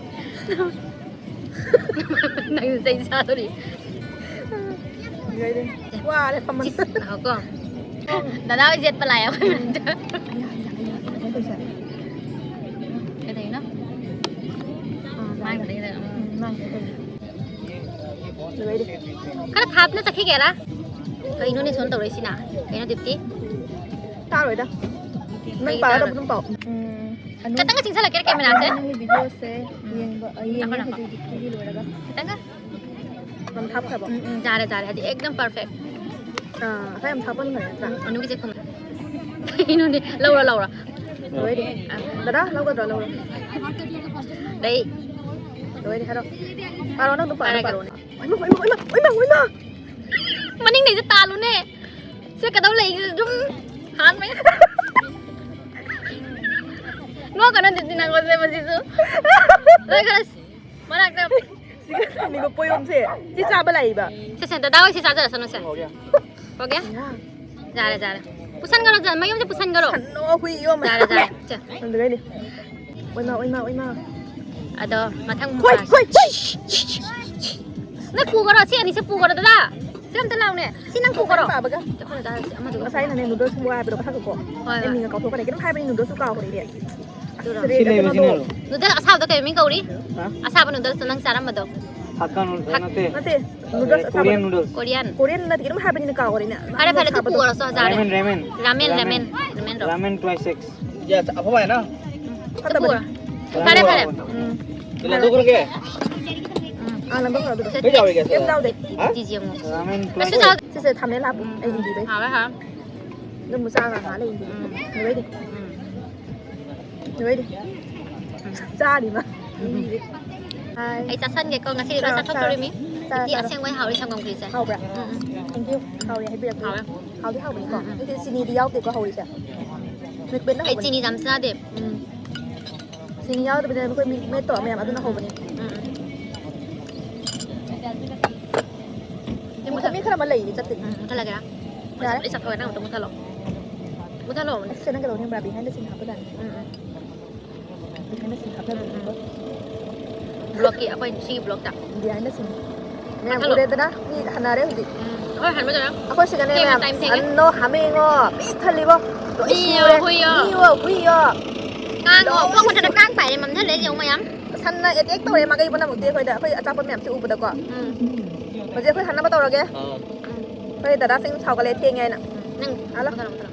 ꯅꯪ ꯆꯩ ꯆꯥꯗꯣꯔꯤ꯫ ꯂꯣꯏꯔꯦ꯫ ꯋꯥꯔꯦ ꯐꯝꯃꯟ-, ꯏꯁ, ꯉꯥꯏꯈꯣꯀꯣ꯫ ꯗꯗꯥ ꯍꯣꯏ ꯌꯦꯠꯄ ꯂꯥꯛꯑꯦ ꯑꯩꯈꯣꯏ ꯃꯅꯥꯛꯇ꯫ ꯀꯩꯅꯣ ꯇꯧꯁꯦ꯫ ꯀꯩꯗꯧꯔꯤꯅꯣ? ꯑꯥ, ꯃꯥꯏ ꯂꯥꯛꯑꯦ꯫ ꯃꯊꯛꯇ ꯂꯩꯔꯦ꯫ ꯎꯝ꯫ ꯎꯝ, ꯃꯥꯏ ꯃꯊꯛꯇ ꯂꯩꯔꯦ꯫ ꯂꯣꯏꯔꯦ꯫ ꯈꯔ ꯊꯥꯞꯅ ꯆꯠꯈꯤꯒꯦꯔꯥ? ꯀꯩꯅꯣꯅꯦ ꯁꯣꯝ ꯇꯧꯔꯛꯏꯁꯤꯅ? ꯀꯩꯅꯣ ꯗꯤꯞꯇꯤ? ꯇꯥꯔꯣꯏꯗ꯫ ꯅꯪ ꯀꯩꯒꯤ ꯄꯥꯒꯗꯕ ꯇꯥꯔꯣꯏ? ꯑꯗꯨꯝ ꯄꯥꯎ꯫ ꯎꯝ, ꯑꯅꯨ-, ꯀꯇꯪꯒ ꯆꯤꯡꯁꯜꯂꯛꯀꯦꯔꯥ ꯀꯦꯃꯦꯔꯥꯁꯦ? ꯅꯪꯒꯤ ꯚꯤꯗꯤꯑꯣꯁꯦ ꯎꯝ꯫ ꯌꯦꯡꯕ, ꯑ, ꯌꯦꯡꯉꯦ ꯅꯥꯀꯣ, ꯅꯥꯀꯣ꯫ ꯍꯧꯖꯤꯛ ꯍꯧꯖꯤꯛꯀꯤꯗꯤ ꯂꯣꯏꯔꯒ꯫ ꯈꯤꯇꯪꯒ꯫ ꯌꯥꯝ ꯊꯥꯞꯈ꯭ꯔꯕꯣ? ꯎꯝ, ꯎꯝ, ꯌꯥꯔꯦ, ꯌꯥꯔꯦ꯫ ꯍꯧꯖꯤꯛ ꯑꯦꯛꯗꯝ perfect꯫ ꯑꯥ, ꯈꯔ ꯌꯥꯝ ꯊꯥꯞꯄꯟꯈ꯭ꯔꯦ ꯅꯠꯇ꯭ꯔꯥ? ꯎꯝ, ꯑꯅꯨꯒꯤꯁꯦ ꯈꯨꯝ-, ꯀꯩꯅꯣꯅꯦ, ꯂꯧꯔꯣ, ꯂꯧꯔꯣ꯫ ꯂꯣꯏꯔꯦ꯫ ꯑꯥ꯫ ꯗꯗꯥ, ꯂꯧꯒꯗ꯭ꯔꯣ, ꯂꯧꯔꯣ? ꯂꯩ꯫ ꯂꯣꯏꯔꯦ, ꯍꯥꯏꯔꯣ꯫ ꯄꯥꯔꯣ, ꯅꯪ ꯑꯗꯨꯝ ꯄꯥꯔꯣ, ꯍꯥꯏꯔꯒ꯫ ꯄꯥꯔꯣꯅꯦ꯫ ꯏꯃꯥ, ꯏꯃꯥ, ꯏꯃꯥ, ꯏꯃꯥ, ꯏꯃꯥ, ꯏꯃꯥ! ꯃꯅꯤꯡꯗꯩꯁꯦ ꯇꯥꯜꯂꯨꯅꯦ꯫ ꯁꯦ ꯀꯩꯗꯧ ꯂꯩꯒꯦ? ꯑꯗꯨꯝ ꯍꯥꯟꯕ ꯌꯥ-, ꯅꯣꯛꯀꯅꯨ ꯑꯗꯨꯗꯤ ꯅꯪ ꯉꯣꯁꯦ ꯃꯁꯤꯁꯨ꯫ ꯅꯣꯏ ꯈꯔ ꯃꯔꯛꯇ ꯁꯤꯒ ꯊꯝꯃꯤꯕ ꯄꯣꯌꯣꯝꯁꯦ ꯁꯤ ꯆꯥꯕ ꯂꯥꯛꯏꯕ꯫ ꯁꯦ, ꯁꯦ, ꯗꯗꯥ ꯍꯣꯏ ꯁꯤ ꯆꯥꯖꯔꯁꯅꯨ ꯁꯦ꯫ ꯍꯣꯒꯦ? ꯌꯥꯔꯦ, ꯌꯥꯔꯦ꯫ ꯄꯨꯁꯟꯈ꯭ꯔꯣ, ꯃꯌꯨꯝꯁꯦ ꯄꯨꯁꯟꯈ꯭ꯔꯣ꯫ ꯁꯟꯅꯣ ꯍꯨꯏ ꯌꯣꯝꯃꯦ꯫ ꯌꯥꯔꯦ, ꯌꯥꯔꯦ꯫ ꯁꯦ꯫ ꯑꯗꯨꯗꯩꯅꯦ꯫ ꯑꯣꯏꯃꯥ, ꯑꯣꯏꯃꯥ, ꯑꯣꯏꯃꯥ꯫ ꯑꯗꯣ ꯃꯊꯪ ꯍꯣꯏ, ꯃꯨꯛꯀꯥ-, ꯍꯣꯏ, ꯍꯣꯏ! ꯅꯪ ꯄꯨꯈꯔꯣ, ꯁꯤ ꯑꯅꯤꯁꯦ ꯄꯨꯈꯔꯣ, ꯗꯗꯥ꯫ ꯁꯤ ꯑꯝꯇ ꯂꯥꯎꯅꯦ꯫ ꯁꯤ ꯅꯪ ꯄꯨꯈꯔꯣ꯫ ꯄꯥꯕꯒ꯫ ꯑꯩꯈꯣꯏ ꯗꯗꯥ ꯑꯃꯗꯨꯒ꯫ ꯉꯁꯥꯏꯅꯅꯦ ꯅꯨꯗꯜꯁ ꯄꯨ ꯍꯥꯏꯕꯗꯣ ꯃꯊꯛꯇꯀꯣ꯫ ꯍꯣꯏ, ꯑꯩ ꯍꯣꯏ꯫ ꯃꯤꯡꯒ ꯀꯥꯎꯊꯣꯛꯈ꯭ꯔꯦ꯫ ꯀꯩꯅꯣꯝ ꯍꯥꯏꯕꯅꯤ ꯅꯨꯗꯜꯁꯇꯨ ꯀꯥꯎꯈ꯭ꯔꯦꯅꯦ꯫ ꯑꯗꯨꯔꯣ? ꯑꯁ, ꯁꯤ ꯔꯦꯠ ꯂꯩꯕꯁꯤꯅ ꯀꯩꯅꯣꯗꯣ꯫ ꯅꯨꯗꯜ ꯑꯁꯥꯕꯗꯣ ꯀꯩ ꯃꯃꯤꯡ ꯀꯧꯔꯤ? ꯍꯥ? ꯑꯁꯥꯕ ꯅꯨꯗꯜꯁꯇꯣ ꯅꯪ ꯆꯥꯔꯝꯕꯗꯣ꯫ ꯍꯛꯀꯥ ꯅꯨꯗꯜ ꯍꯛ-, ꯅꯠꯇꯦ꯫ ꯅꯠꯇꯦ, ꯅꯨꯗꯜꯁ ꯑꯦ, ꯑꯁꯥꯕꯗꯣ꯫ Korean noodles. ꯀꯣꯔꯤꯌꯟ꯫ ꯀꯣꯔꯤꯌꯟ ꯅꯠꯇꯦ, ꯀꯩꯅꯣꯝ ꯍꯥꯏꯕꯅꯤꯅꯦ, ꯀꯥꯎꯈ꯭ꯔꯦꯅꯦ꯫ ꯐꯔꯦ, ꯐꯔꯦ, ꯑꯗꯨ ꯑꯁꯥꯕꯗꯣ꯫ ꯄꯨꯈ꯭ꯔꯣ, ꯆꯥꯔꯦ꯫ Ramen, ramen. Ramen, ramen, ramen. Ramen ꯔꯣ꯫ Ramen twice X꯫ ꯌꯥ, ꯑꯐꯕ ꯍꯥꯏꯅ? ꯐꯠꯇꯕꯅꯦ꯫ ꯐꯔꯦ, ꯐꯔꯦ꯫ ꯎꯝ꯫ ꯂꯧꯊꯣꯛꯈ꯭ꯔꯒꯦ? ꯎꯝ꯫ ꯑꯥ, ꯂꯧꯊꯣꯛꯈ꯭ꯔꯣ ꯑꯗꯨꯗꯣ꯫ ꯀꯩ ꯌꯥꯎꯔꯤꯒꯦ? ꯀꯩꯝ ꯌꯥꯎꯗꯦ꯫ ꯍꯥ? ꯆꯤꯖꯤ ꯑꯃꯨꯛ꯫ ꯔꯥꯃꯦꯟ ꯀꯩꯁꯨ twice꯫ ꯆꯥꯎ-, ꯁꯤꯁꯦ ꯊꯝꯅꯦ ꯂꯥꯞꯄꯨ, ꯎꯝ꯫ ꯑꯩ ꯏꯕꯤꯕꯩ꯫ ꯍꯥꯎꯋꯦ, ꯍꯥꯎꯋꯦ꯫ ꯑꯗꯨꯝ ꯆꯥꯔꯒ ꯉꯥꯏꯍꯥꯛ ꯂꯩ ꯏꯕꯤꯕꯩ꯫ ꯎꯝ꯫ ꯂꯣꯏꯔꯦ꯫ ꯎꯝ꯫ ꯂꯣꯏꯔꯦ꯫ ꯎꯝ꯫ ꯆꯥꯔꯤꯕ꯫ ꯎꯝ꯫ ꯏꯕꯤꯕꯩ꯫ ꯍꯥꯏ꯫ ꯑꯩ ꯆꯥꯁꯟꯒꯦꯀꯣ, ꯉꯁꯤꯗꯤ ꯂꯣꯏ ꯆꯥꯔꯣ, ꯆꯥꯊꯣꯛꯇꯣꯔꯤꯃꯤ꯫ ꯆꯥꯔꯣ꯫ ꯆꯥꯔꯣ, ꯏꯆꯦ ꯆꯥꯔꯣ꯫ ꯑꯁꯦꯡꯕꯩ ꯍꯥꯎꯋꯤ ꯁꯪꯒꯣꯝ ꯈꯤꯔꯤꯁꯦ꯫ ꯍꯥꯎꯕ꯭ꯔꯥ? ꯎꯝ, ꯎꯝ꯫ Thank you. ꯍꯥꯎꯋꯦ, ꯍꯥꯏꯕꯤꯔꯛꯄꯒꯤ꯫ ꯍꯥꯎꯋꯦ꯫ ꯍꯥꯎꯗꯤ ꯍꯥꯎꯕꯅꯤꯀꯣ꯫ ꯎꯝ, ꯎꯝ꯫ ꯑꯩꯗꯤ ꯆꯤꯅꯤꯗꯤ ꯌꯥꯎꯗꯦꯀꯣ ꯍꯧꯔꯤꯁꯦ꯫ Liquid ꯅ ꯑꯩ ꯍꯧꯕꯅꯤ꯫ ꯆꯤꯅꯤ ꯌꯥꯝ ꯆꯥꯗꯦ꯫ ꯎꯝ꯫ ꯆꯤꯅꯤ ꯌꯥꯎꯗꯕꯤꯗ ꯑꯩꯈꯣꯏ milk made ꯇꯣ ꯃꯌꯥꯝ ꯑꯗꯨꯅ ꯍꯧꯕꯅꯤ꯫ ꯎꯝ, ꯎꯝ꯫ ꯃꯤ ꯈ-, ꯃꯤ ꯈꯔ ꯑꯃ ꯂꯩꯔꯤ ꯆꯠꯇꯦ꯫ ꯎꯝ, ꯃꯨꯊꯠꯂꯒꯦꯔꯥ? ꯌꯥꯔꯦ꯫ ꯑꯁ, ꯑꯩ ꯆꯠꯊꯣꯛꯑꯦ, ꯅꯪ ꯑꯝꯇ ꯃꯨꯊꯠꯂꯣ꯫ ꯃꯨꯊꯠꯂꯣ꯫ ꯑꯁ, ꯅꯪ ꯀꯩꯗꯧꯅꯤ ꯈꯪꯕ꯭ꯔꯥ? Behind the scene ꯍꯥꯞꯄꯖꯥꯠꯅꯤ꯫ Um, um. Behind the scene ꯍꯥꯞꯅꯕꯅꯤꯀꯣ꯫ Vlog ꯀꯤ, ꯑꯩꯈꯣꯏ ꯁꯤꯒꯤ vlog ꯇ꯫ Behind the scene꯫ ꯃꯌꯥꯝ ꯃꯨꯊꯠꯂꯣ꯫ ꯎꯔꯦꯗꯅ? ꯃꯤ ꯍꯟꯅꯔꯦ ꯍꯧꯖꯤꯛ꯫ ꯎꯝ, ꯍꯣꯏ, ꯍꯟꯕ ꯇꯧꯔꯣ꯫ ꯑꯩꯈꯣꯏ ꯁꯤꯗꯅꯦ ꯊꯦꯡꯉꯦ, ꯃꯌꯥꯝ꯫ Time ꯊꯦꯡꯉꯦ꯫ ꯁꯟꯅꯣ, ꯍꯥꯃꯦꯡꯉꯣ, ꯄꯤꯛ ꯊꯜꯂꯤꯕꯣ꯫ ꯂꯣꯏ ꯃꯤꯌꯣ, ꯁꯨꯔꯦ꯫ ꯍꯨꯏꯌꯣ꯫ ꯃꯤꯌꯣ, ꯍꯨꯏꯌꯣ꯫ ꯀꯥꯡꯉꯣ, ꯂꯣꯏ ꯄꯨꯂꯞ ꯃꯨꯊꯠꯂꯦ, ꯁꯨꯔꯦ꯫ ꯀꯥꯡ ꯄꯥꯏꯔꯦ, ꯃꯝꯁꯤꯜꯂꯦ, ꯌꯦꯡꯉꯨ ꯃꯌꯥꯝ꯫ ꯁꯟꯅ attack ꯇꯧꯔꯦ, ꯃꯥꯒꯤ ꯄꯨꯝꯅꯃꯛꯇꯤ ꯑꯩꯈꯣꯏꯗ꯫ ꯑꯩꯈꯣꯏ ꯑꯆꯥꯄꯣꯠ ꯃꯌꯥꯝꯁꯦ ꯎꯕꯗꯀꯣ꯫ ꯎꯝ꯫ ꯍꯧꯖꯤꯛ ꯑꯩꯈꯣꯏ ꯍꯟꯅꯕ ꯇꯧꯔꯒꯦ꯫ ꯑꯥ꯫ ꯑꯩꯈꯣꯏ ꯗꯗꯥꯁꯤꯡ ꯁꯥꯎꯒꯠꯂꯦ, ꯊꯦꯡꯉꯦ ꯍꯥꯏꯅ꯫ ꯅꯪ ꯍꯜꯂꯣ꯫ ꯃꯨꯊꯠꯂꯣ, ꯃꯨꯊꯠꯂꯣ꯫